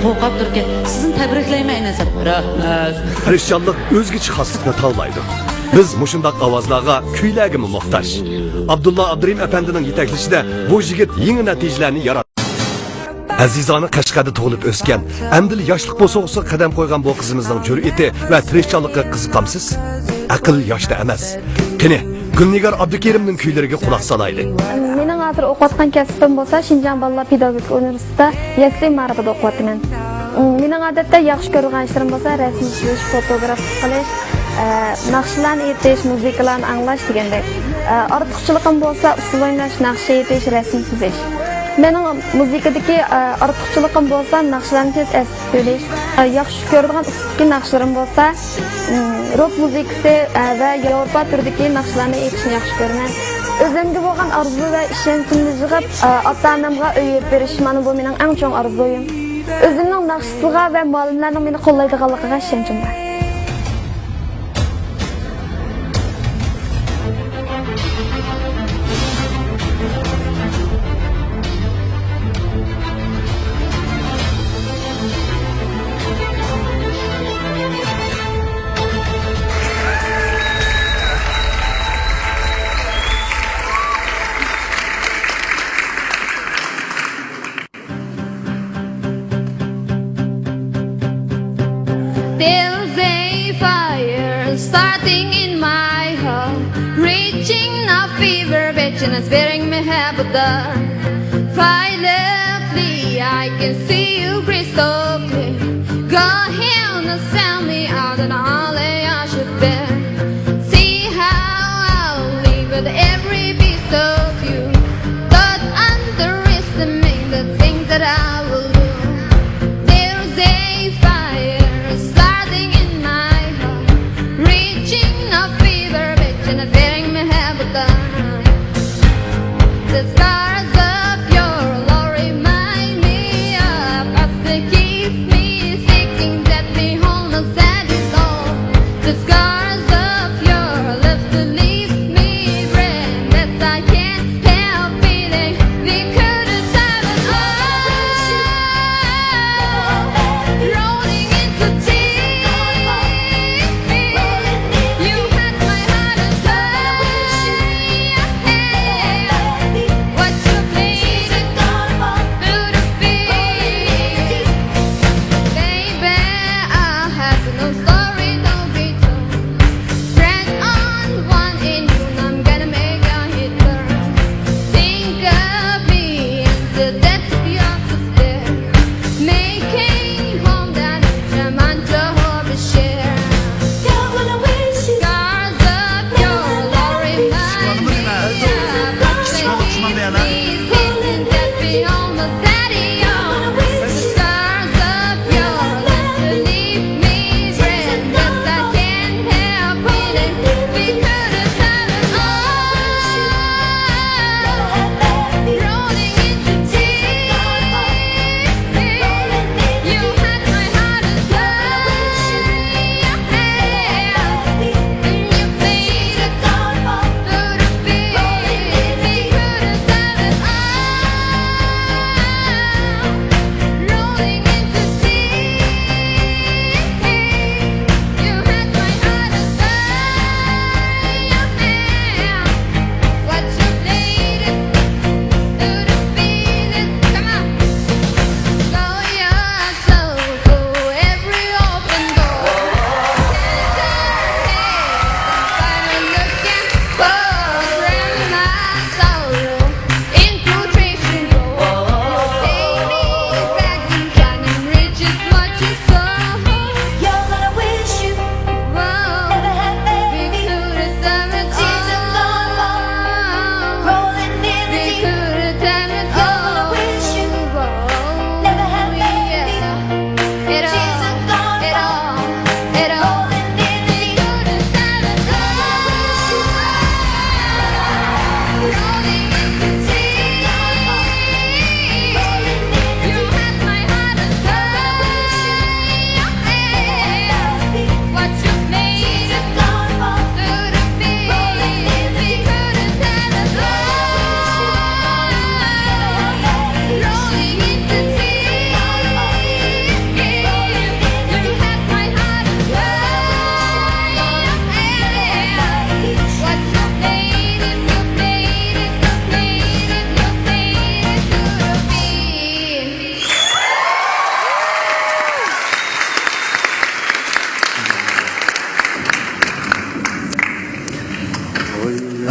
قورقۇپ تۇرىدىكەن. سىزنى تەبرىكلەيمەن، ئىنىم. رەھمەت. تىرىشچانلىق ئۆزگىچە خاسلىقنى تاۋلايدۇ. بىز مۇشۇنداق ئاۋازلارغا، كۈيلەرگىمۇ موھتاج. ئابدۇللا ئابدۇرېھىم ئەپەندىنىڭ يېتەكلىشىدە بۇ يىگىت يېڭى نەتىجىلەرنى ياراتتى. ئەزىزانە قەشقەردە تۇغۇلۇپ ئۆسكەن، ئەمدىلا ياشلىق بوسۇغىسىغا قەدەم قويغان بۇ قىزىمىزنىڭ جۈرئىتى ۋە تىرىشچانلىقىغا قىزىقامسىز؟ ئەقىل ياشتا ئەمەس. قېنى، گۈلنىگار ئابدۇكېرىمنىڭ كۈيلىرىگە قۇلاق سالايلى. مېنىڭ ھازىر ئوقۇۋاتقان كەسپىم بولسا شىنجاڭ بالىلار پېداگوگىكا ئۇنىۋېرسىتېتىدا يەسلى مائارىپىدا ئوقۇۋاتىمەن. مېنىڭ ئادەتتە ياخشى كۆرىدىغان ئىشلىرىم بولسا رەسىم سىزىش، فوتوگرافلىق قىلىش، ئە، ناخشىلارنى ئېيتىش، مۇزىكىلارنى ئاڭلاش دېگەندەك. ئە، ئارتۇقچىلىقىم بولسا ئۇسسۇل ئويناش، ناخشا ئېيتىش، رەسىم سىزىش. مېنىڭ مۇزىكىدىكى، ئە، ئارتۇقچىلىقىم بولسا ناخشىلارنى تېز ئەستە سۆزلەش. ئە، ياخشى كۆرىدىغان ئۇسلۇبتىكى ناخشىلىرىم بولسا، ئىم، روك مۇزىكىسى، ئە، ۋە ياۋروپا تۈرىدىكى ناخشىلارنى ئېيتىشنى ياخشى كۆرىمەن. ئۆزۈمگە بولغان ئارزۇ ۋە ئىشەنچىمنى يىغىپ، ئە، ئاتا-ئانامغا ئۆي ئېلىپ بېرىش، مانا بۇ مېنىڭ ئەڭ چوڭ ئارزۇيۇم. ئۆزۈمنىڭ ناخشىسىغا ۋە مۇئەللىملەرنىڭ مېنى قوللايدىغانلىقىغا ئىشەنچىم بار. There's a fire starting in my heart, reaching a fever pitch and it's wearing me half a dark. Fly lovely, I can see you crystal clear. Go ahead and sell me out and all I should bear. See how I'll live with every piece of you. Don't underestimate the things that I will do. There's a fire starting in my heart, reaching a fever pitch and it's tearing me half apart. The scars of your love remind me of past that keep me thinking that we almost had it all. The scars of your love to leave me breathless. I can't help feeling we could have done it all.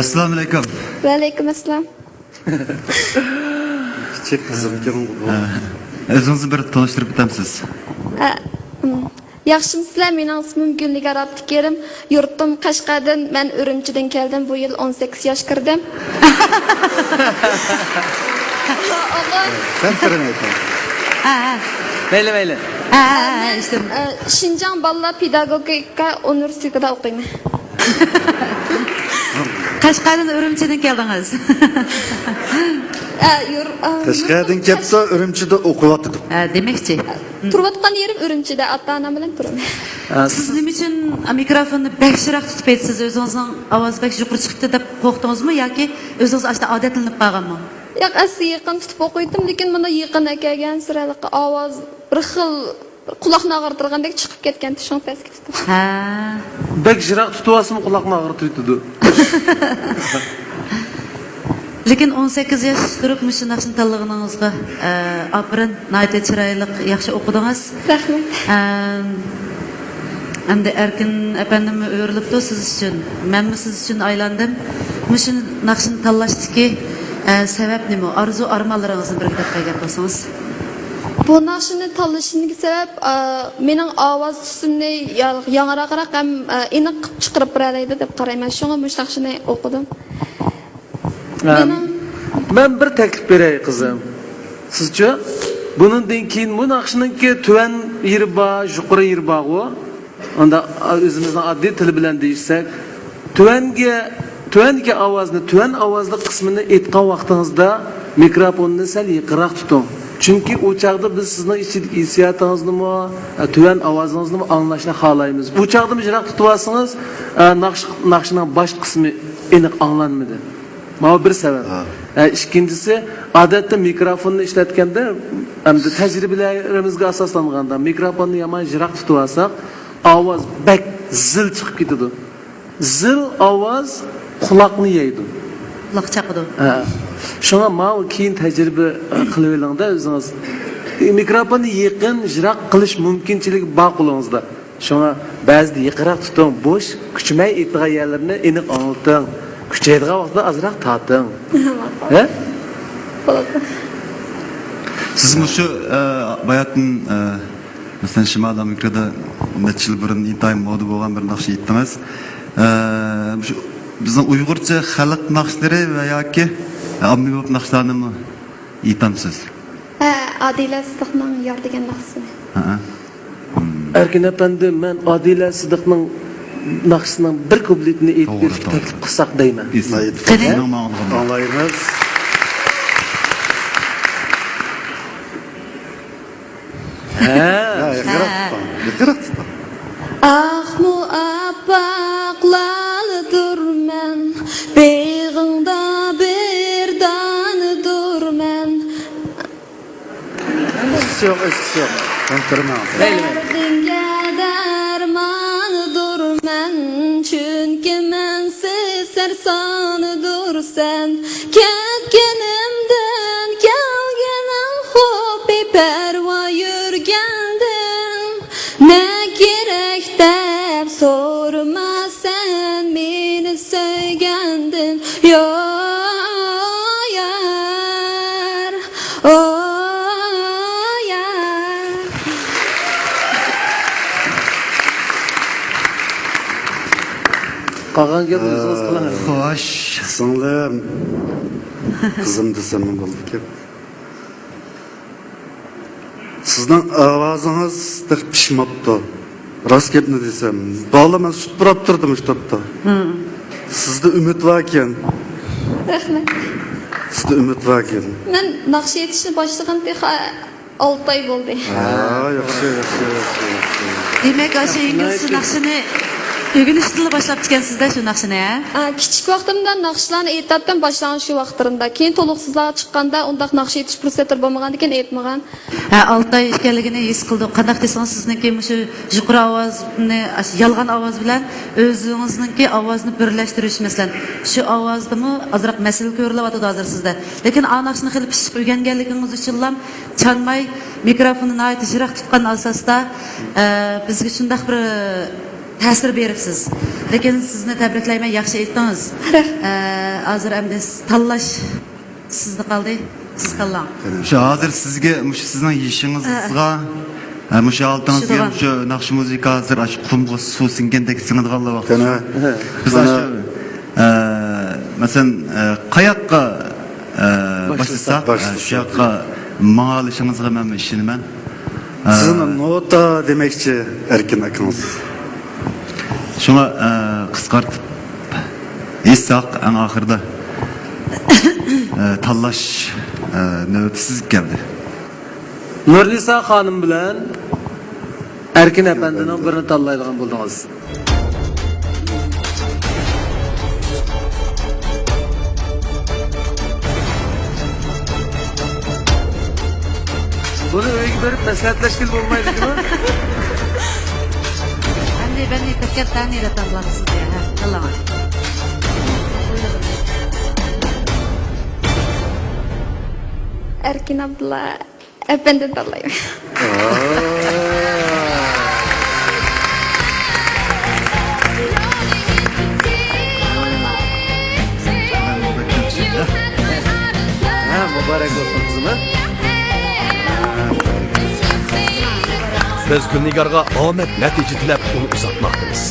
ئەسسالامۇ ئەلەيكۇم. ۋەئەلەيكۇم ئەسسالام. كىچىك قىزىمكەن بۇ. ئۆزىڭىزنى بىر تونۇشتۇرۇپ ئۆتەمسىز؟ ئە، ئىم. ياخشىمۇسىلەر؟ مېنىڭ ئىسمىم گۈلنىگار ئابدۇكېرىم. يۇرتۇم قەشقەردىن، مەن ئۈرۈمچىدىن كەلدىم. بۇ يىل ئون سەككىز ياش كىردىم. سەن تېرىمەيتىڭ. ھە، ھە. مەيلى، مەيلى. ھە، ھە، ھە، مەن، ئىشتىم. ئە، شىنجاڭ بالىلار پېداگوگىكا ئۇنىۋېرسىتېتىدا ئوقۇيمەن. قەشقەردىن، ئۈرۈمچىدىن كەلدىڭىز. ئە، يۇر-، ئە، قەشقەردىن يۇرتۇم كەپتۇ، قەش- ئۈرۈمچىدە ئوقۇۋاتىدۇ. ھە، دېمەكچى. تۇرۇۋاتقان يېرىم ئۈرۈمچىدە، ئاتا-ئانام بىلەن تۇرىمەن. ئە، سىز نېمە ئۈچۈن مىكروفوننى بەك يىراق تۇتۇپ ئېيتىسىز؟ ئۆزىڭىزنىڭ ئاۋازى بەك يۇقىرى چىقىپتۇ دەپ قورقتىڭىزمۇ ياكى ئۆزىڭىز ئاشۇنداق ئادەتلىنىپ قالغانمۇ؟ ياق، ئەسلى يېقىن تۇتۇپ ئوقۇيتتۇم، لېكىن مانا يېقىن ئەكەلگەنسېرى ھېلىقى ئاۋاز بىر خىل، بىر قۇلاقنى ئاغرىتىدىغاندەك چىقىپ كەتكەنتى، شۇڭا پەسكە تۇتتۇم. ھە. بەك يىراق تۇتۇۋالسىمۇ قۇلاقنى ئاغرىتىۋېتىدۇ. لېكىن ئون سەككىز ياش تۇرۇپ مۇشۇ ناخشىنى تاللىغىنىڭىزغا، ئە، ئاپىرىن، ناھايىتى چىرايلىق، ياخشى ئوقۇدىڭىز. رەھمەت. ئەم، ئەمدى ئەركىن ئەپەندىممۇ ئۆرۈلۈپتۇ سىز ئۈچۈن. مەنمۇ سىز ئۈچۈن ئايلاندىم. مۇشۇ ناخشىنى تاللاشتىكى، ئە، سەۋەب نېمە؟ ئارزۇ ئارمانلىرىڭىزنى بىر دەپ بەرگەن بولسىڭىز. بۇ ناخشىنى تاللىشىمدىكى سەۋەب، ئە، مېنىڭ ئاۋاز تۈسۈمنى يا-، ياڭراقراق ھەم، ئە، ئېنىق قىلىپ چىقىرىپ بېرەلەيدۇ دەپ قارايمەن. شۇڭا مۇشۇ ناخشىنى ئوقۇدۇم. ئەم، مېنىڭ مەن بىر تەكلىپ بېرەي، قىزىم. سىزچۇ؟ بۇنىڭدىن كېيىن بۇ ناخشىنىڭكى تۆۋەن يېرى بار، يۇقىرى يېرى بارغۇ. ئۇنداق ئۆزىمىزنىڭ ئاددىي تىلى بىلەن دېيىشسەك، تۆۋەنگە، تۆۋەنكى ئاۋازنى، تۆۋەن ئاۋازلىق قىسمىنى ئېيتقان ۋاقتىڭىزدا مىكروفوننى سەل يېقىنراق تۇتۇڭ. چۈنكى ئۇ چاغدا بىز سىزنىڭ ئىچىدىكى ھېسسىياتىڭىزنىمۇ، ئە، تۆۋەن ئاۋازىڭىزنىمۇ ئاڭلاشنى خالايمىز. ئۇ چاغدىمۇ يىراق تۇتۇۋالسىڭىز، ئە، ناخشا، ناخشىنىڭ باش قىسمى ئېنىق ئاڭلانمىدى. ماۋۇ بىر سەۋەب. ھە. ئە، ئىككىنچىسى، ئادەتتە مىكروفوننى ئىشلەتكەندە، ئەمدى تەجرىبىلىرىمىزگە ئاساسلانغاندا، مىكروفوننى يامان يىراق تۇتۇۋالساق، ئاۋاز بەك زىل چىقىپ كېتىدۇ. زىل ئاۋاز قۇلاقنى يەيدۇ. قۇلاق چاقىدۇ. ھە. شۇڭا ماۋۇ كېيىن تەجرىبە، ئە، قىلىۋېلىڭدا ئۆزىڭىز. مىكروفوننى يېقىن، يىراق قىلىش مۇمكىنچىلىكى بار قولىڭىزدا. شۇڭا بەزىدە يېقىنراق تۇتۇڭ، بوش، كۈچىمەي ئېيتىدىغان يەرلىرىنى ئېنىق ئاڭلىتىڭ. كۈچەيدىغان ۋاقتىدا ئازراق تارتىڭ. ھە؟ بولىدۇ. سىز مۇشۇ، ئە، باياتىن، ئە، مەسىلەن، شىمالىي ئامېرىكىدا نەچچە يىل بۇرۇن ئىنتايىن مودا بولغان بىر ناخشا ئېيتتىڭىز. ئە، مۇشۇ بىزنىڭ ئۇيغۇرچە خەلق ناخشىلىرى ۋە ياكى ئاممىباب ناخشىلارنىمۇ ئېيتامسىز؟ ھە، ئادىلە سىدىقنىڭ يار دېگەن ناخشىسىنى. ھە. ئەركىن ئەپەندى، مەن ئادىلە سىدىقنىڭ ناخشىسىنىڭ بىر كۇپلېتىنى ئېيتىپ بېرىشكە تەكلىپ قىلساق دەيمەن. قېنى؟ ئاڭلايمىز. ھە. ھە، يېقىنراق تۇتۇڭ. يېقىنراق تۇتۇڭ. ئاقمۇ ئاپئاق لالىدۇرمەن، بېغىڭدا بىر دانىدۇرمەن. ئۆچكىسى يوق، ئۆچكىسى يوق. دەردىڭگە دەرماندۇرمەن، چۈنكى مەنسىز سەرساندۇرسەن. كەتكىنىمدىن كەلگىنىڭ خوپ، بىپەرۋا يۈرگەندىن، نە كېرەك دەپ سورىما سەن مېنى سۆيگەندىن. يو يار، ئو يار. قالغان گەپنى ئۆزىڭىز قىلىڭ. خوش. سىڭلىم، قىزىم دېسەم بولىدىكەن. سىزنىڭ ئاۋازىڭىز تېخى پىشماپتۇ. راست گەپنى دېسەم، بالىلار مەن سۈت پۇراپ تۇردۇم شۇ تاپتا. سىزدە ئۈمىد باركەن. رەھمەت. سىزدە ئۈمىد باركەن. مەن ناخشا ئېيتىشنى باشلىغىنى تېخى ئالتە ئاي بولدى. ھە، ياخشى، ياخشى، ياخشى، ياخشى. دېمەك، ئاشۇ ئىنگلىزچە ناخشىنى ئۆگىنىشتىنلا باشلاپتىكەنسىز-دە شۇ ناخشىنى، ھە؟ ئا، كىچىك ۋاقتىمدا ناخشىلارنى ئېيتاتتىم، باشلانغۇچ ۋاقىتلىرىمدا. كېيىن تولۇقسىزلارغا چىققاندا ئۇنداق ناخشا ئېيتىش پۇرسەتلىرى بولمىغاندىكىن ئېيتمىغان. ھە، ئالتە ئاي ئىكەنلىكىنى ھېس قىلدۇق. قانداق دېسىڭىز، سىزنىڭكى مۇشۇ يۇقىرى ئاۋازنى، ئاشۇ يالغان ئاۋاز بىلەن ئۆزىڭىزنىڭكى ئاۋازنى بىرلەشتۈرۈش، مەسىلەن، شۇ ئاۋازدىمۇ ئازراق مەسىلە كۆرۈلۈۋاتىدۇ ھازىر سىزدە. لېكىن ئا ناخشىنى خېلى پىششىق ئۆگەنگەنلىكىڭىز ئۈچۈنلا چانماي، مىكروفوننى ناھايىتى يىراق تۇتقان ئاساستا، ئە، بىزگە شۇنداق بىر، ئە، تەسىر بېرىپسىز. لېكىن سىزنى تەبرىكلەيمەن، ياخشى ئېيتتىڭىز. رەھمەت. ئە، ھازىر ئەمدى تاللاش سىزدە قالدى. سىز تاللاڭ. شۇ ھازىر سىزگە مۇشۇ سىزنىڭ يېشىڭىزغا، ھە، مۇشۇ ھالىتىڭىزگە، چۈشىدىغان. مۇشۇ ناخشا مۇزىكا ھازىر ئاشۇ قۇمغا سۇ سىڭگەندەك سىڭىدىغانلا ۋاقىت. قېنى، بىز قېنى. ئاشۇ، ئە، مەسىلەن، ئە، قاياققا، ئە، باشلىساق، باشلىساق، ئە، باشلىساق. شۇ ياققا ماڭالىشىڭىزغا مەن ئىشىنىمەن. ئە، سىزنىڭ نوتا دېمەكچى ئەركىن ئاكىڭىز. شۇڭا، ئە، قىسقارتىپ ئېيتساق، ئەڭ ئاخىرىدا، ئە، تاللاش، ئە، نۆۋىتى سىزگە كەلدى. نۇرنىسا خانىم بىلەن ئەركىن ئەپەندىنىڭ بىرىنى تاللايدىغان بولدىڭىز. بۇنى ئۆيگە بېرىپ مەسلىھەتلەشكىلى بولمايدىكىنۇ؟ ئەمدى بەننى كۆكەپ تانى دەپ تاللاپسىز يا، ھە، تاللاڭ. ئەركىن ئابدۇللا ئەپەندىنى تاللايمەن. ھە، مۇبارەك بولسۇن قىزىم، ھە. بىز گۈلنىگارغا ئامەت، نەتىجە تىلەپ ئۇنى ئۇزاتماقتىمىز.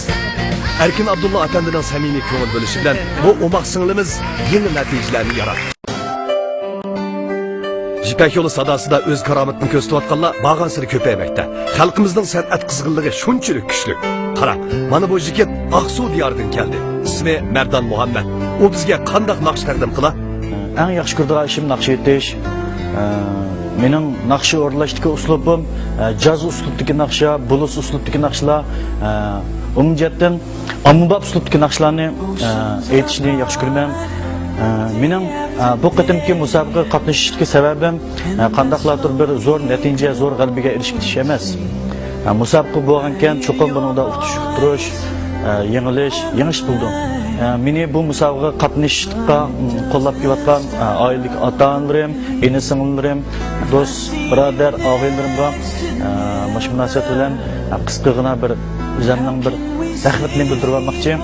ئەركىن ئابدۇللا ئەپەندىنىڭ سەمىمىي كۆڭۈل بۆلۈشى بىلەن بۇ ئوماق سىڭلىمىز يېڭى نەتىجىلەرنى ياراتتى. يىپەك يولى ساداسىدا ئۆز كارامىتىنى كۆرسىتىۋاتقانلار بارغانسېرى كۆپەيمەكتە. خەلقىمىزنىڭ سەنئەت قىزغىنلىقى شۇنچىلىك كۈچلۈك. قاراڭ، مانا بۇ يىگىت ئاقسۇ دىيارىدىن كەلدى. ئىسمى مەردان مۇھەممەد. ئۇ بىزگە قانداق ناخشا تەقدىم قىلا؟ ئەڭ ياخشى كۆرىدىغان ئىشىم ناخشا ئېيتىش. ئە، مېنىڭ ناخشا ئورۇنلاشتىكى ئۇسلۇبۇم، ئە، جاز ئۇسلۇبتىكى ناخشا، بلۇز ئۇسلۇبتىكى ناخشىلار، ئە، ئومۇمىي جەھەتتىن ئاممىباب ئۇسلۇبتىكى ناخشىلارنى، ئە، ئېيتىشنى ياخشى كۆرىمەن. ئە، مېنىڭ، ئە، بۇ قېتىمقى مۇسابىقىگە قاتنىشىشتىكى سەۋەبىم، ئە، قانداقلارتۇر بىر زور نەتىجە، زور غەلىبىگە ئېرىشىپ كېتىش ئەمەس. ئە، مۇسابىقە بولغانكەن، چوقۇم بۇنىڭدا ئۇتۇش، ئۇتتۇرۇش، ئە، يېڭىلىش، يېڭىش بولىدۇ. ئە، مېنى بۇ مۇسابىقىگە قاتنىشىشقا، م، قوللاپ كېلىۋاتقان، ئە، ئائىلىدىكى ئاتا-ئانىلىرىم، ئىنى-سىڭىللىرىم، دوست، بۇرادەر، ئاغىنىلىرىمغا، ئە، مۇشۇ مۇناسىۋەت بىلەن، ئە، قىسقىغىنا بىر ئۆزۈمنىڭ بىر رەھمىتىنى بىلدۈرۈۋالماقچى.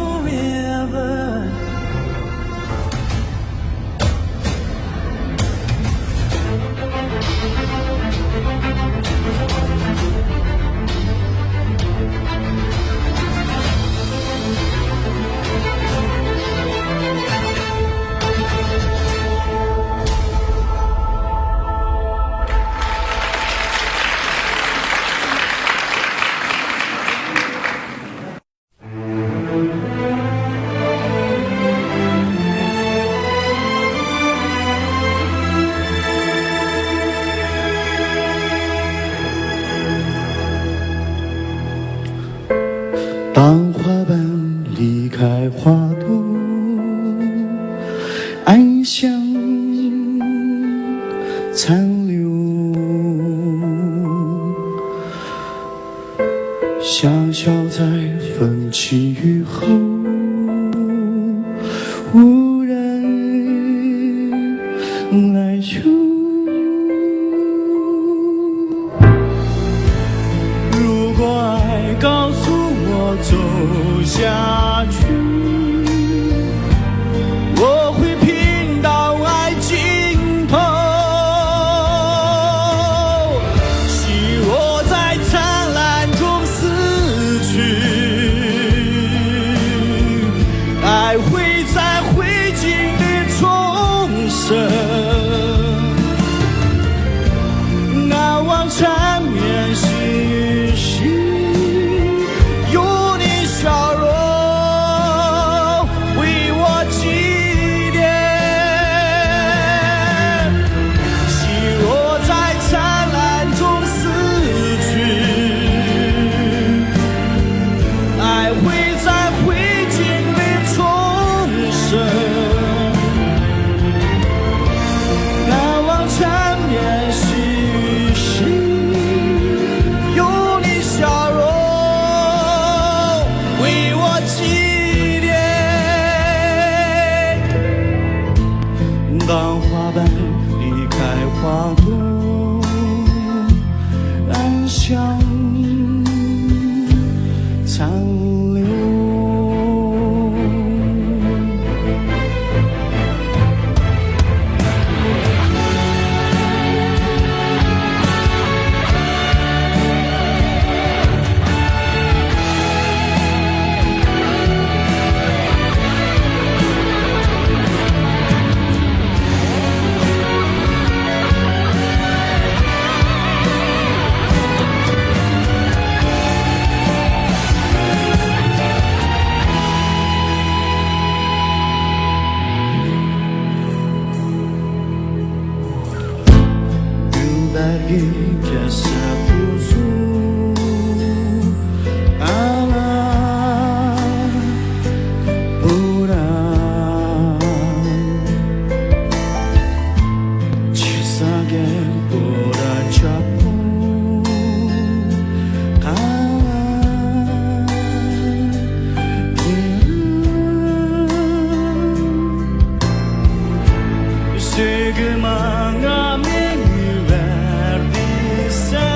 سۆيگۈ ماڭا مېنى بەر دېسەڭ،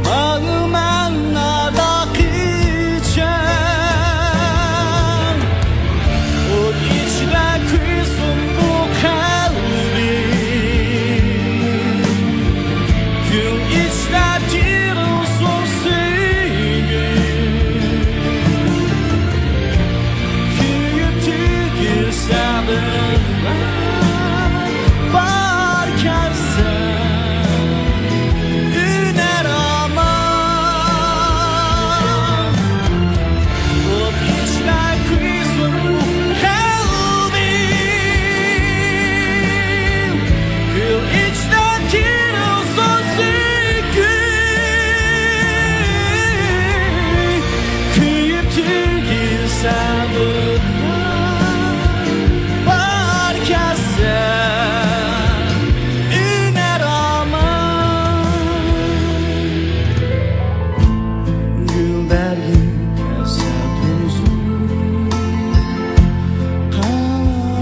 ماڭىمەن ئالاقىچەڭ. ئوت ئىچىدە كۆيسۇن بۇ قەلبىم، كۈل ئىچىدە تىرىلسۇن سۆيگۈم. كۆيۈپ تۈگىسە بىر بار كەلسە ئۈنەر ئامان. ئوت ئىچىدە كۆيسۇن قەلبىم، كۈل ئىچىدە تىرىلسۇن سۆيگۈم. كۆيۈپ تۈگىسە بىر بار كەلسە ئۈنەر ئامان. گۈل بەرگىم كەلسە تۇنسۇن قاراپ.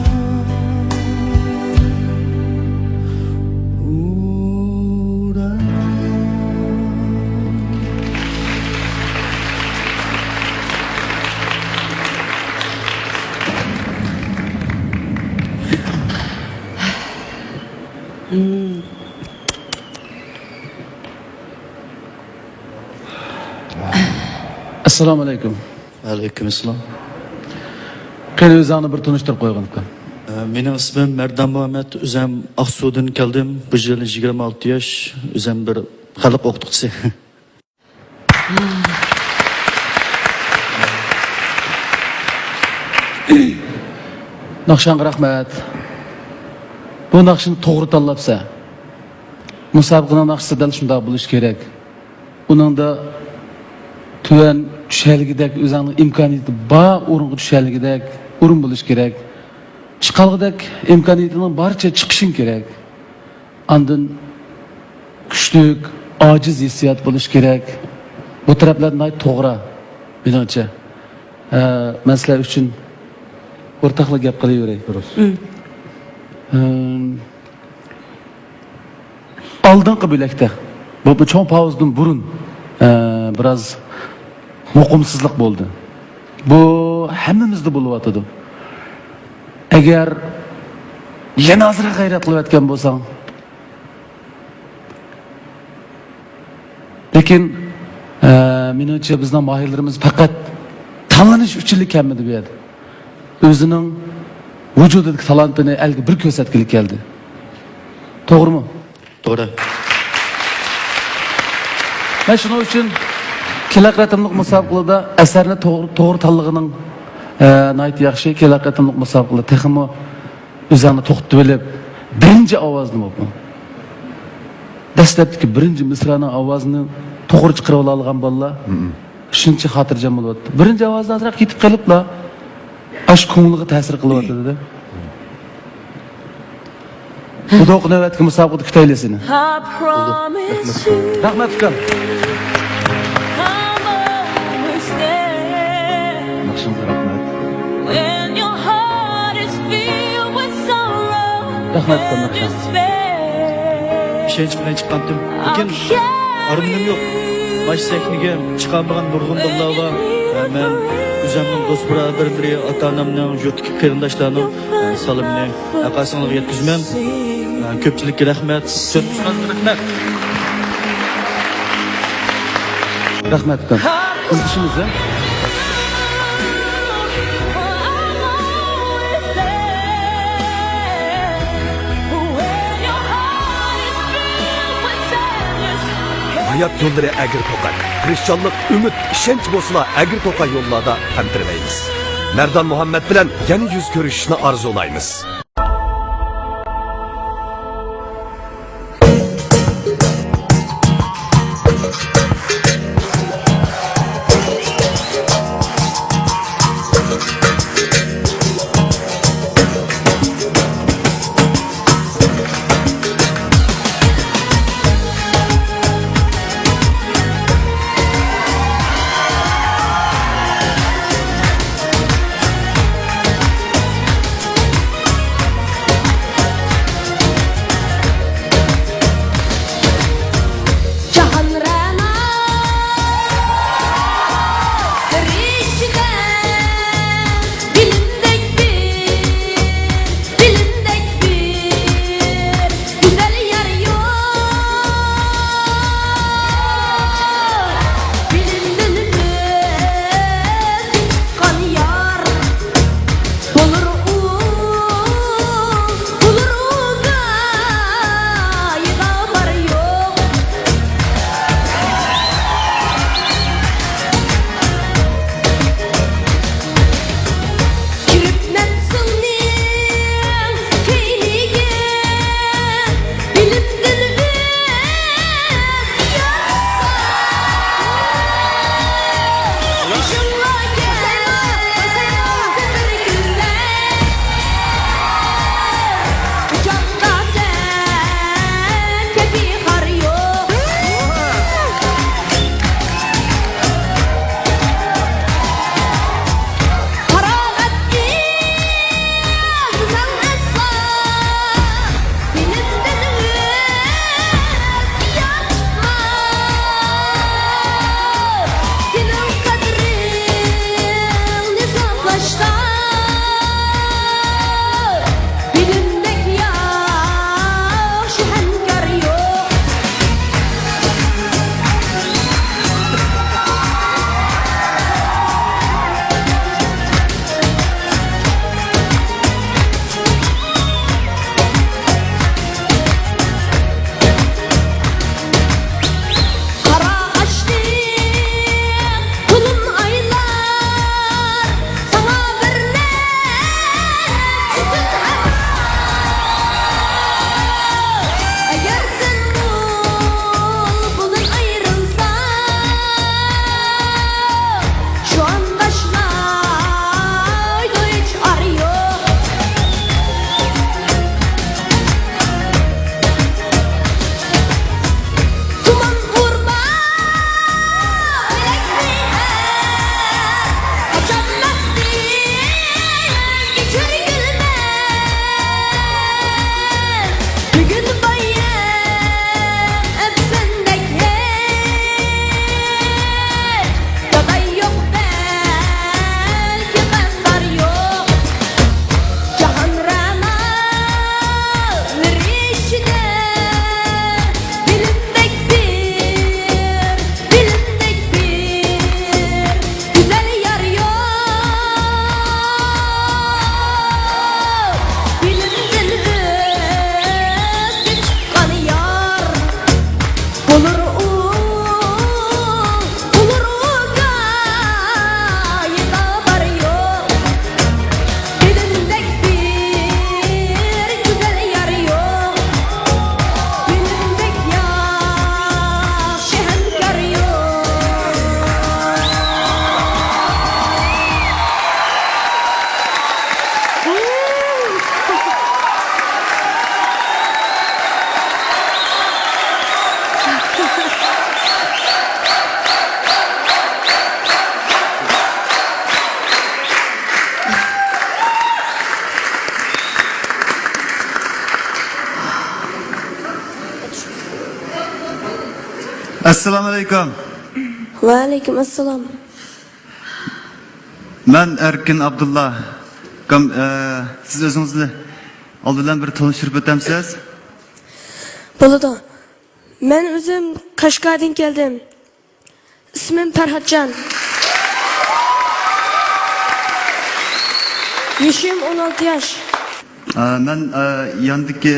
ئەسسالامۇ ئەلەيكۇم. ۋەئەلەيكۇم ئەسسالام. قېنى، ئۆزۈڭنى بىر تونۇشتۇرۇپ قويغىنكىن. ئە، مېنىڭ ئىسمىم مەردان مۇھەممەد، ئۆزۈم ئاقسۇدىن كەلدىم. بۇ يىل يىگىرمە ئالتە ياش، ئۆزۈم بىر خەلق ئوقۇتقۇچىسى. ناخشاڭغا رەھمەت. بۇ ناخشىنى توغرا تاللاپسەن. مۇسابىقىنىڭ ناخشىسى دەل شۇنداق بولۇشى كېرەك. ئۇنىڭدا تۆۋەن چۈشەلىگۈدەك، ئۆزۈڭنىڭ ئىمكانىيىتى بار ئورۇنغا چۈشەلىگۈدەك ئورۇن بولۇشى كېرەك. چىقالغۇدەك ئىمكانىيىتىنىڭ بارىچە چىقىشىڭ كېرەك. ئاندىن كۈچلۈك، ئاجىز ھېسسىيات بولۇشى كېرەك. بۇ تەرەپلەر ناھايىتى توغرا، مېنىڭچە. ئە، مەن سىلەر ئۈچۈن ئورتاقلا گەپ قىلىۋېرەي. دۇرۇس. ئىم، ئالدىنقى بۆلەكتە، بۇ، بۇ چوڭ پاۋزدىن بۇرۇن، ئە، بىراز مۇقىمسىزلىق بولدى. بۇ ھەممىمىزدە بولۇۋاتىدۇ. ئەگەر يەنە ئازراق غەيرەت قىلىۋەتكەن بولساڭ، لېكىن، ئە، مېنىڭچە بىزنىڭ ماھىرلىرىمىز پەقەت تاللىنىش ئۈچۈنلا كەلمىدى بۇ يەردە. ئۆزىنىڭ ۋۇجۇدىدىكى تالانتىنى ئەلگە بىر كۆرسەتكىلى كەلدى. توغرىمۇ؟ توغرا. مەن شۇنىڭ ئۈچۈن كېلەر قېتىملىق مۇسابىقىلەردە ئەسەرنى توغرا، توغرا تاللىغىنىڭ، ئە، ناھايىتى ياخشى. كېلەر قېتىملىق مۇسابىقىلەردە تېخىمۇ ئۆزۈڭنى توختىتىۋېلىپ، بىرىنچى ئاۋازنى بولۇپمۇ، دەسلەپتىكى بىرىنچى مىسرانىڭ ئاۋازىنى توغرا چىقىرىۋالالىغان بالىلار، مم، شۇنچە خاتىرجەم بولۇۋاتىدۇ. بىرىنچى ئاۋازدا ئازراق يېتىپ قېلىپلا، ئاشۇ كۆڭلىگە تەسىر قىلىۋاتىدۇ-دە. ھۇدۇقى نۆۋەتتىكى مۇسابىقىدە كۈتەيلى سېنى. رەھمەت، ئۇكام. ناخشىڭىزغا رەھمەت. رەھمەت، ئۇكام، رەھمەت. ئىشەنچ بىلەن چىققانتىم. لېكىن ئارمىنىم يوق. باش سەھنىگە چىقالمىغان نۇرغۇن بالىلار بار. مەن ئۆزۈمنىڭ دوست بۇرادەرلىرى، ئاتا-ئانامنىڭ، يۇرتتىكى قېرىنداشلارنىڭ سالىمىنى ھەرقايسىڭلارغا يەتكۈزىمەن. كۆپچىلىككە رەھمەت. سۆز قىلغىنىڭىزغا رەھمەت. رەھمەت، ئۇكام. قىزىقىشىمىز، ھە؟ ھايات يوللىرى ئەگرى-توقاي. تىرىشچانلىق، ئۈمىد، ئىشەنچ بولسىلا، ئەگرى-توقاي يوللاردا تەمتىرىمەيمىز. مەردان مۇھەممەت بىلەن يەنە يۈز كۆرۈشۈشنى ئارزۇلايمىز. ئەسسالامۇ ئەلەيكۇم. ۋەئەلەيكۇم ئەسسالام. مەن ئەركىن ئابدۇللا. كام-، ئە، سىز ئۆزىڭىزنى ئالدى بىلەن بىر تونۇشتۇرۇپ ئۆتەمسىز؟ بولىدۇ. مەن ئۆزۈم قەشقەردىن كەلدىم. ئىسمىم پەرھاتجان. يېشىم ئون ئالتە ياش. ئە، مەن، ئە، ياندىكى،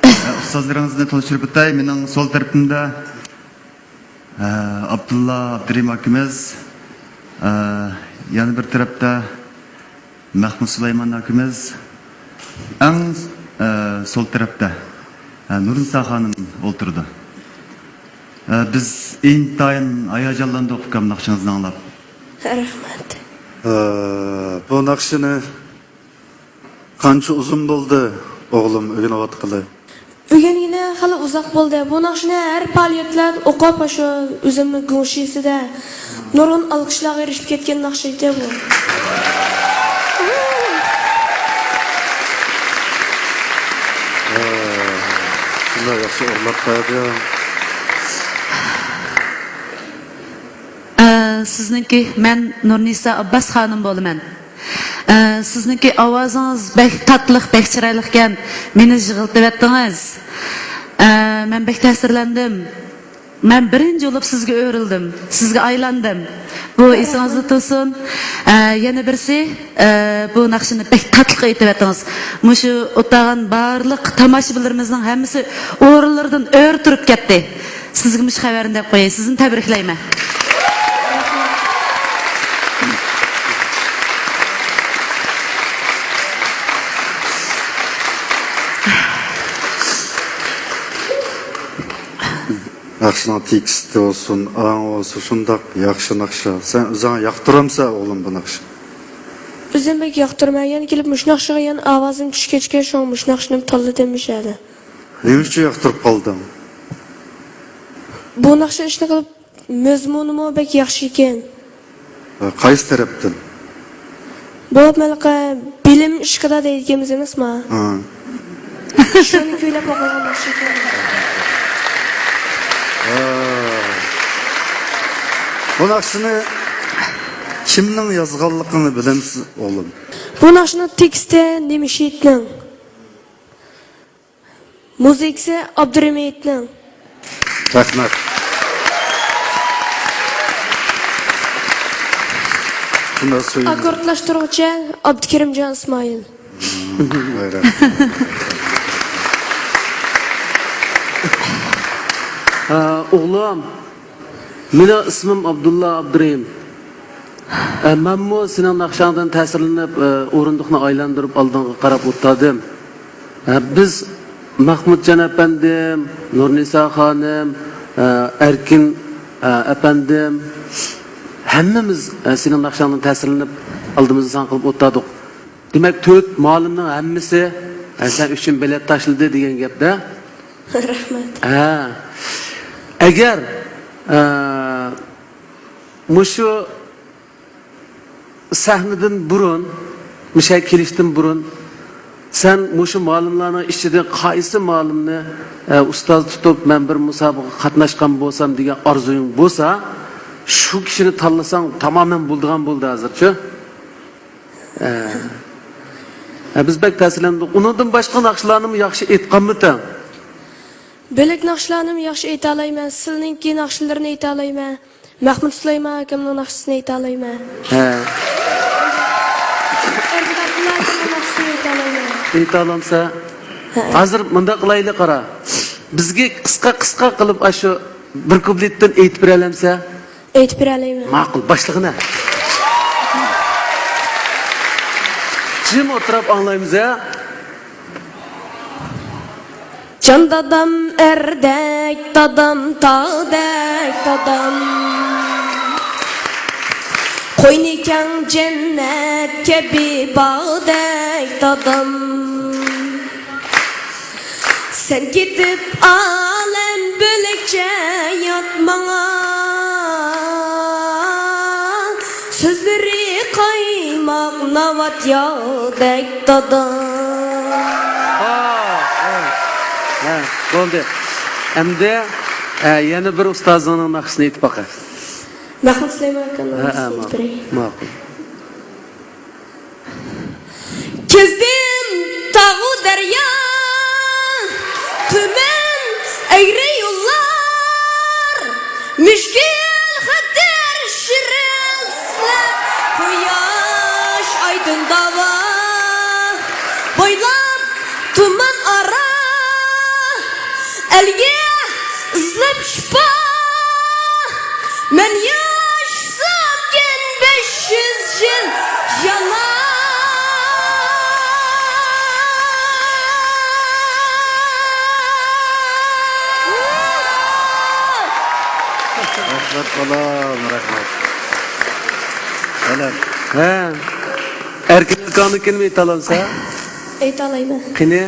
ئە، ئۇستازلىرىڭىزنى تونۇشتۇرۇپ ئۆتەي. مېنىڭ سول تەرىپىمدە، ئە، ئابدۇللا ئابدۇرېھىم ئاكىمىز، ئە، يەنە بىر تەرەپتە مەخمۇت سۇلايمان ئاكىمىز، ئەڭ، ئە، سول تەرەپتە، ئە، نۇرنىسا خانىم ئولتۇرىدۇ. ئە، بىز ئىنتايىن ھاياجانلاندۇق، ئۇكام، ناخشىڭىزنى ئاڭلاپ. رەھمەت. ئە، بۇ ناخشىنى قانچە ئۇزۇن بولدى، ئوغلۇم، ئۆگىنىۋاتقىلى؟ ئۆگەنگىلى خېلى ئۇزاق بولدى. بۇ ناخشىنى ھەر پائالىيەتلەردە ئوقۇپ، ئاشۇ ئۆزۈمنىڭ گۇڭشىسىدە نۇرغۇن ئالقىشلارغا ئېرىشىپ كەتكەن ناخشا ئىدى بۇ. ھە، شۇنداق ياخشى ئورۇنلاپ قويدى. ئە، سىزنىڭكى، مەن نۇرنىسا ئابباس خانىم بولىمەن. ئە، سىزنىڭكى ئاۋازىڭىز بەك تاتلىق، بەك چىرايلىقكەن. مېنى يىغلىتىۋەتتىڭىز. ئە، مەن بەك تەسىرلەندىم. مەن بىرىنچى بولۇپ سىزگە ئۆرۈلدۈم، سىزگە ئايلاندىم. بۇ ئېسىڭىزدە تۇرسۇن. ئە، يەنە بىرسى، ئە، بۇ ناخشىنى بەك تاتلىق ئېيتىۋەتتىڭىز. مۇشۇ ئولتۇرغان بارلىق تاماشىبىنلىرىمىزنىڭ ھەممىسى ئورۇنلىرىدىن ئۆرە تۇرۇپ كەتتى. سىزگە مۇشۇ خەۋەرنى دەپ قوياي. سىزنى تەبرىكلەيمەن. ناخشىنىڭ تېكىستى بولسۇن، ئاڭى بولسۇن، شۇنداق ياخشى ناخشا. سەن ئۆزۈڭ ياقتۇرامسەن، ئوغلۇم، بۇ ناخشىنى؟ ئۆزۈم بەك ياقتۇرىمەن. يەنە كېلىپ مۇشۇ ناخشىغا يەنە ئاۋازىم چۈشكەچكە، شۇڭا مۇشۇ ناخشىنى تاللىدىم مۇشۇ يەردە. نېمە ئۈچۈن ياقتۇرۇپ قالدىڭ؟ بۇ ناخشا ئىشنى قىلىپ، مەزمۇنىمۇ بەك ياخشى ئىكەن. قايسى تەرەپتىن؟ بۇ ھېلىقى بىلىم ئىشقىدا دەيدىكەنمىز ئەمەسما؟ ھا. شۇنى كۈيلەپ ئوقۇغان ناخشا ئىكەن. ھا. بۇ ناخشىنى كىمنىڭ يازغانلىقىنى بىلەمسىز، ئوغلۇم؟ بۇ ناخشىنىڭ تېكىستى نىمشېتنىڭ. مۇزىكىسى ئابدۇرېمىتنىڭ. رەھمەت. شۇنداق سۆيۈندۈم. ئاككوردلاشتۇرغۇچى ئابدۇكېرىمجان ئىسمائىل. ۋاي، رەھمەت. ئە، ئوغلۇم، مېنىڭ ئىسمىم ئابدۇللا ئابدۇرېھىم. ئە، مەنمۇ سېنىڭ ناخشاڭدىن تەسىرلىنىپ، ئە، ئورۇندۇقنى ئايلاندۇرۇپ ئالدىڭغا قاراپ ئولتۇردۇم. ئە، بىز مەخمۇتجان ئەپەندىم، نۇرنىسا خانىم، ئە، ئەركىن، ئە، ئەپەندىم، ھەممىمىز، ئە، سېنىڭ ناخشاڭدىن تەسىرلىنىپ ئالدىمىزدا ساڭا قىلىپ ئولتۇردۇق. دېمەك، تۆت مۇئەللىمنىڭ ھەممىسى، ئە، سەن ئۈچۈن بېلەت تاشلىدى دېگەن گەپ-دە. رەھمەت. ھە. ئەگەر، ئە، مۇشۇ سەھنىدىن بۇرۇن، مۇشۇ يەرگە كېلىشتىن بۇرۇن، سەن مۇشۇ مۇئەللىملەرنىڭ ئىچىدىن قايسى مۇئەللىمنى، ئە، ئۇستاز تۇتۇپ، مەن بىر مۇسابىقىگە قاتناشقان بولسام دېگەن ئارزۇيۇڭ بولسا، شۇ كىشىنى تاللىساڭ تامامەن بولىدىغان بولدى ھازىرچۇ. ئە، ئە، بىز بەك تەسىرلەندۇق. ئۇنىڭدىن باشقا ناخشىلارنىمۇ ياخشى ئېيتقانمىتىڭ؟ بۆلەك ناخشىلارنىمۇ ياخشى ئېيتالايمەن. سىلىنىڭكى ناخشىلىرىنى ئېيتالايمەن. مەخمۇت سۇلايمان ئاكامنىڭ ناخشىسىنى ئېيتالايمەن. ھە. ئەركىن ئابدۇللا ئاكامنىڭ ناخشىسىنى ئېيتالايمەن. ئېيتالامسەن؟ ھە. ھازىر مۇنداق قىلايلى، قارا. بىزگە قىسقا، قىسقا قىلىپ ئاشۇ بىر كۇپلېتتىن ئېيتىپ بېرەلەمسەن؟ ئېيتىپ بېرەلەيمەن. ماقۇل، باشلىغىنە. جىم ئولتۇرۇپ ئاڭلايمىز، ھە؟ جان دادام ئەردەك، دادام تاغدەك، دادام. قوينى كەڭ جەننەت كەبى باغدەك، دادام. سەن كېتىپ ئالەم بۆلەكچە يات ماڭا، سۆزلىرى قايماق ناۋات ياغدەك دادا. ھە، بولدى. ئەمدى ھە، يەنە بىر ئۇستازىڭنىڭ ناخشىسىنى ئېيتىپ باقاي. مەخمۇت سۇلايمان ئاكامنىڭ ھە، ھە، ناخشىسىنى ئېيتىپ ماقۇل. بېرەي. ماقۇل. كەزدىم تاغۇ دەريا، تۈمەن ئەگرى يوللار، مۈشكۈل خەتەر شېرىن سىلەر، قۇياش ئايدىن داۋا، بويلاپ تۇمان ئارا، ئەلگە ئىزلەپ شىپا. مەن ياشىسامكەن بەش يۈز يىل يەنە. رەھمەت، بالام، رەھمەت. بالام. ھە. ئەركىن ئاكاڭنىڭكىنىمۇ ئېيتالامسەن؟ ئېيتالايمەن. قېنى؟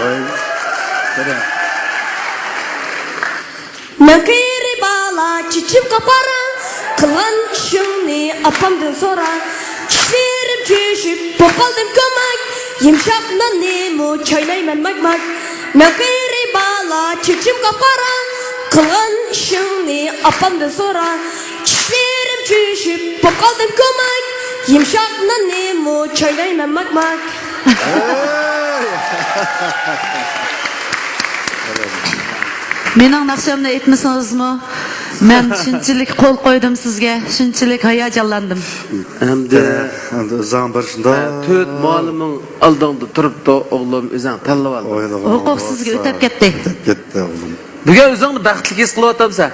ۋاي. قېنى؟ مەن قېرى بالا، چېچىم قاپقارا، قىلغان ئىشىڭنى ئاپامدىن سورا. چىشلىرىم چۈشۈپ، بولۇپ قالدىم كۆمەك، يۇمشاق ناننىمۇ چاينايمەن ماك-ماك. مەن قېرى بالا، چېچىم قاپقارا، قىلغان ئىشىڭنى ئاپامدىن سورا. چىشلىرىم چۈشۈپ، بولۇپ قالدىم كۆمەك، يۇمشاق ناننىمۇ چاينايمەن ماك-ماك. مېنىڭ ناخشامنى ئېيتمىسىڭىزمۇ، مەن شۇنچىلىك قول قويدۇم سىزگە، شۇنچىلىك ھاياجانلاندىم. ئەمدى ھە، ئەمدى ئۆزۈڭ بىر شۇنداق. ھە، تۆت مۇئەللىمىڭ ئالدىڭدا تۇرۇپتۇ، ئوغلۇم، ئۆزۈڭ تاللىۋال. ھوقۇق سىزگە ئۆتەپ كەتتى. ئۆتەپ كەتتى، ئوغلۇم. بۈگۈن ئۆزۈڭنى بەختلىك ھېس قىلىۋاتامسەن؟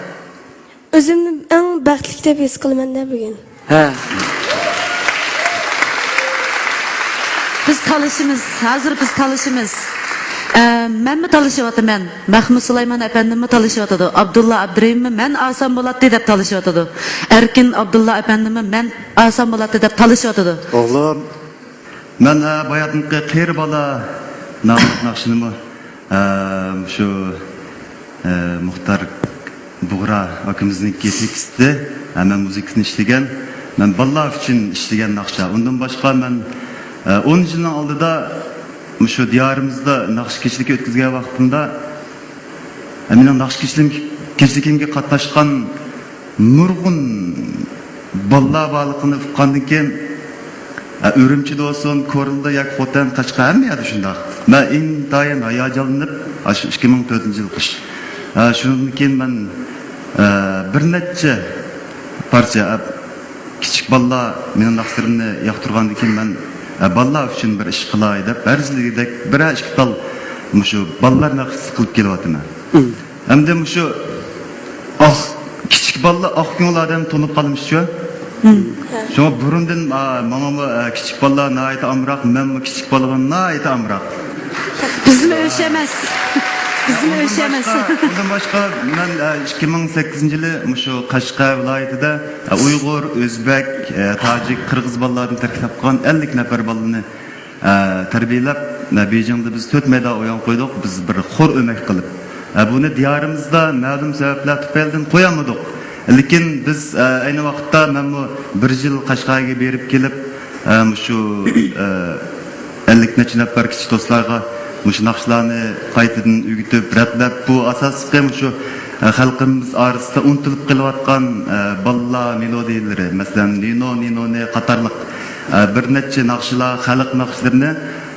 ئۆزۈمنى ئەڭ بەختلىك دەپ ھېس قىلىمەن-دە بۈگۈن. ھە. بىز تالىشىمىز، ھازىر بىز تالىشىمىز. ئە، مەنمۇ تالىشىۋاتىمەن، مەخمۇت سۇلايمان ئەپەندىممۇ تالىشىۋاتىدۇ، ئابدۇللا ئابدۇرېھىممۇ مەن ئالسام بولاتتى دەپ تالىشىۋاتىدۇ، ئەركىن ئابدۇللا ئەپەندىممۇ مەن ئالسام بولاتتى دەپ تالىشىۋاتىدۇ. ئوغلۇم، مەن، ئە، باياتىنقى قېرى بالا ناملىق ناخشىنىمۇ، ئە، شۇ، ئە، مۇختار بۇغرا ئاكىمىزنىڭكى تېكىستى، ئە، مەن مۇزىكىسىنى ئىشلىگەن. مەن بالىلار ئۈچۈن ئىشلىگەن ناخشا. ئۇندىن باشقا مەن، ئە، ئون يىلنىڭ ئالدىدا مۇشۇ دىيارىمىزدا ناخشا كېچىلىكى ئۆتكۈزگەن ۋاقتىمدا، مېنىڭ ناخشا كېچىلىكىمگە قاتناشقان نۇرغۇن بالىلار بارلىقىنى ئۇققاندىن كېيىن، ئە، ئۈرۈمچىدە بولسۇن، كورلىدا ياكى خوتەن، قەشقەر، ھەممە يەردە شۇنداق. مەن ئىنتايىن ھاياجانلىنىپ، ئاشۇ ئىككى مىڭ تۆتىنچى يىل قىش. ئە، شۇنىڭدىن كېيىن مەن، ئە، بىر نەچچە پارچە، ئە، كىچىك بالىلار مېنىڭ ناخشىلىرىمنى ياقتۇرغاندىن كېيىن مەن، ئە، بالىلار ئۈچۈن بىر ئىش قىلاي دەپ، ھەر يىلىدەك بىرەر ئىككى تال مۇشۇ بالىلار ناخشىسى قىلىپ كېلىۋاتىمەن. مم. ئەمدى مۇشۇ ئاق، كىچىك بالىلار ئاق كۆڭۈل ئادەمنى تونۇپ قالمىشچۇ؟ مم. شۇڭا بۇرۇندىن، ئا، ماڭىمۇ، ئە، كىچىك بالىلار ناھايىتى ئامراق، مەنمۇ كىچىك بالىغا ناھايىتى ئامراق. بىزمۇ ئۆچ ئەمەس. بىزمۇ ئۆچ ئەمەس. ئۇندىن باشقا، مەن، ئە، ئىككى مىڭ سەككىزىنچى يىلى مۇشۇ قەشقەر ۋىلايىتىدە، ئە، ئۇيغۇر، ئۆزبەك، ئە، تاجىك، قىرغىز بالىلاردىن تەركىب تاپقان ئەللىك نەپەر بالىنى، ئە، تەربىيەلەپ، ئە، بېيجىڭدا بىز تۆت مەيدان ئويۇن قويدۇق. بىز بىر خور ئۆمەك قىلىپ. ئە، بۇنى دىيارىمىزدا مەلۇم سەۋەبلەر تۈپەيلىدىن قويالمىدۇق. لېكىن بىز، ئە، ئەينى ۋاقىتتا مەنمۇ بىر يىل قەشقەرگە بېرىپ كېلىپ، ئە، مۇشۇ، ئە، ئەللىك نەچچە نەپەر كىچىك دوستلارغا مۇشۇ ناخشىلارنى قايتىدىن ئۆگىتىپ، رەتلەپ، بۇ ئاساسلىقى مۇشۇ، ئە، خەلقىمىز ئارىسىدا ئۇنتۇلۇپ قېلىۋاتقان، ئە، بالىلار مېلودىيىلىرى، مەسىلەن، نىنو، نىنونى قاتارلىق، ئە، بىر نەچچە ناخشىلار، خەلق ناخشىلىرىنى،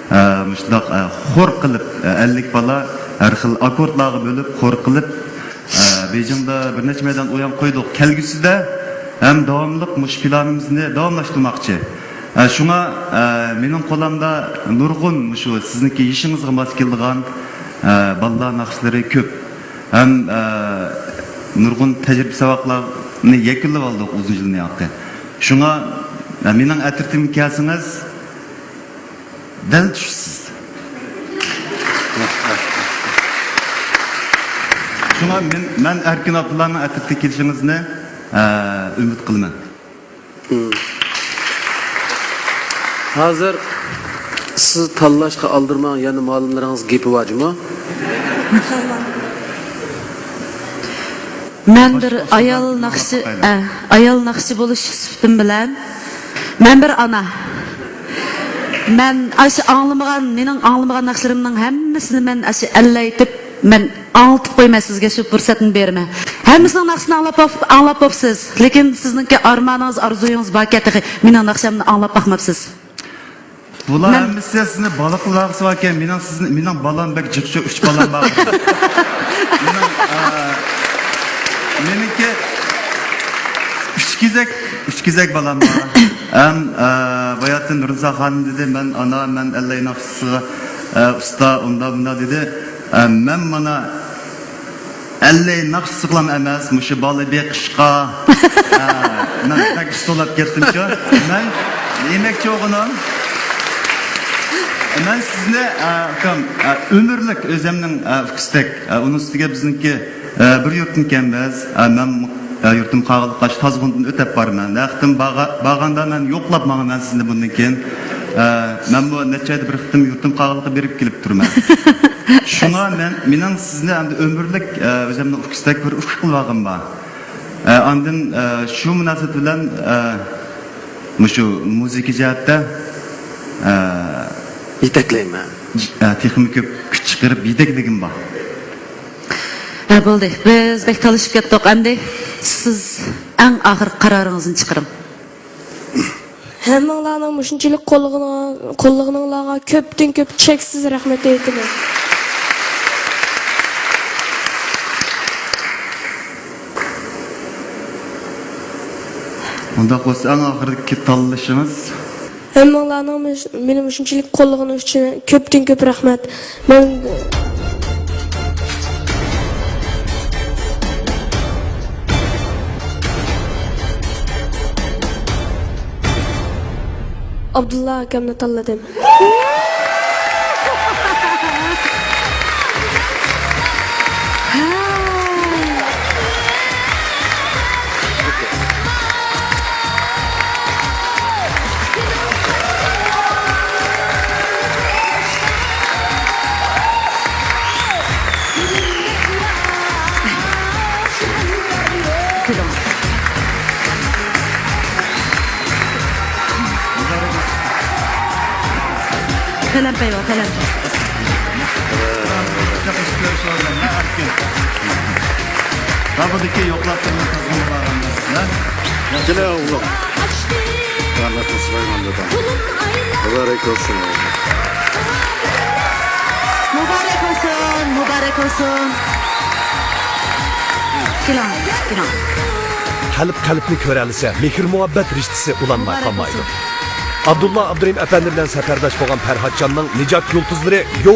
ئە، مۇشۇنداق، ئە، خور قىلىپ، ئە، ئەللىك بالا ھەر خىل ئاككوردلارغا بۆلۈپ، خور قىلىپ، ئە، بېيجىڭدا بىر نەچچە مەيدان ئويۇن قويدۇق. كەلگۈسىدە ھەم داۋاملىق مۇشۇ پىلانىمىزنى داۋاملاشتۇرماقچى. ئە، شۇڭا، ئە، مېنىڭ قولۇمدا نۇرغۇن مۇشۇ سىزنىڭكى يېشىڭىزغا ماس كېلىدىغان، ئە، بالىلار ناخشىلىرى كۆپ. ھەم، ئە، نۇرغۇن تەجرىبە ساۋاقلارنى يەكۈنلەپ ئالدۇق ئۇزۇن يىلنىڭ ھەققى. شۇڭا، ئە، مېنىڭ ئەترىتىمگە كەلسىڭىز، دەل چۈشىسىز. شۇڭا مەن، مەن ئەركىن ئابدۇللانىڭ ئەترىتىگە كېلىشىڭىزنى، ئە، ئۈمىد قىلىمەن. ھازىر سىز تاللاشقا ئالدىرىماڭ، يەنە مۇئەللىملىرىڭىز گېپى بار جۇمۇ. مەن بىر ئايال ناخشىچى، ئە، ئايال ناخشىچى بولۇش سۈپىتىم بىلەن، مەن بىر ئانا. مەن ئاشۇ ئاڭلىمىغان، مېنىڭ ئاڭلىمىغان ناخشىلىرىمنىڭ ھەممىسىنى مەن ئاشۇ ئەللەيتىپ، مەن ئاڭلىتىپ قويماي سىزگە شۇ پۇرسەتنى بېرىمەن. ھەممىسىنىڭ ناخشىسىنى ئاڭلاپ باق-، ئاڭلاپ بوپسىز. لېكىن سىزنىڭكى ئارمانىڭىز، ئارزۇيىڭىز باركەن تېخى. مېنىڭ ناخشامنى ئاڭلاپ باقماپسىز. بۇلار مەن ھەممىسى سىزنى بالا قىلىۋالغۇسى باركەن. مېنىڭ سىزنى، مېنىڭ بالام بەك جىقچە، ئۈچ بالام بار. مېنىڭ، ئا، مېنىڭكى ئۈچ كېزەك، ئۈچ كېزەك بالام بار. ھەم، ئا، باياتىن نۇرنىسا خانىم دېدى، مەن ئانا، مەن ئەللەي ناخشىسىغا، ئا، ئۇستا، ئۇنداق، بۇنداق دېدى. ئە، مەن مانا ئەللەي ناخشىسىغىلا ئەمەس، مۇشۇ بالا بېقىشقا، ئە، مەن بەك ئۇستا بولۇپ كەتتىمچۇ. مەن دېمەكچى بولغىنىم، مەن سىزنى، ئە، ئۇكام، ئە، ئۆمۈرلۈك ئۆزۈمنىڭ، ئە، ئۇكىسىدەك، ئە، ئۇنىڭ ئۈستىگە بىزنىڭكى، ئە، بىر يۇرتتىن ئىكەنمىز. ئە، مەن، ئە، يۇرتۇم قاغىلىققا تازغۇندىن ئۆتۈپ بارىمەن. ھەر قېتىم بارغا-، بارغاندا مەن يوقلاپ ماڭىمەن سىزنى بۇندىن كېيىن. ئە، مەنمۇ نەچچە ئايدا بىر قېتىم يۇرتۇم قاغىلىققا بېرىپ كېلىپ تۇرىمەن. شۇڭا مەن، مېنىڭ سىزنى ئەمدى ئۆمۈرلۈك، ئە، ئۆزۈمنىڭ ئۇكىسىدەك بىر ئۇكا قىلىۋالغىنىم بار. ئە، ئاندىن، ئە، شۇ مۇناسىۋەت بىلەن، ئە، مۇشۇ مۇزىكا جەھەتتە، ئە، يېتەكلەيمەن. ج-، ئە، تېخىمۇ كۆپ كۈچ چىقىرىپ يېتەكلىگۈم بار. ھە، بولدى. بىز بەك تالىشىپ كەتتۇق. ئەمدى سىز ئەڭ ئاخىرقى قارارىڭىزنى چىقىرىڭ. ھەممىڭلارنىڭ مۇشۇنچىلىك قوللىغىنىڭ-، قوللىغىنىڭلارغا كۆپتىن كۆپ چەكسىز رەھمەت ئېيتىمەن. ئۇنداق بولسا، ئەڭ ئاخىرقى تاللىشىڭىز؟ ھەممىڭلارنىڭ مۇش-، مېنى مۇشۇنچىلىك قوللىغىنى ئۈچۈن كۆپتىن كۆپ رەھمەت. مەن ئابدۇللا ئاكامنى تاللىدىم. قەلەمپەي بار، قەلەمپەي. دابىدىكى يوقلاپ تۇرغان قىزغىن بارغاندا سىزلەر. كېلە ئوغلۇم. رەھمەتنى سورايمەن دادام. مۇبارەك بولسۇن. مۇبارەك بولسۇن، مۇبارەك بولسۇن. كېلىڭ، كېلىڭ. قەلب قەلبنى كۆرەلىسە، مېھىر-مۇھەببەت رىشتىسى ئۇلانماي قالمايدۇ. ئابدۇللا ئابدۇرېھىم ئەپەندى بىلەن سەپەرداش بولغان پەرھاتجاننىڭ نىجات يۇلتۇزلىرى يو-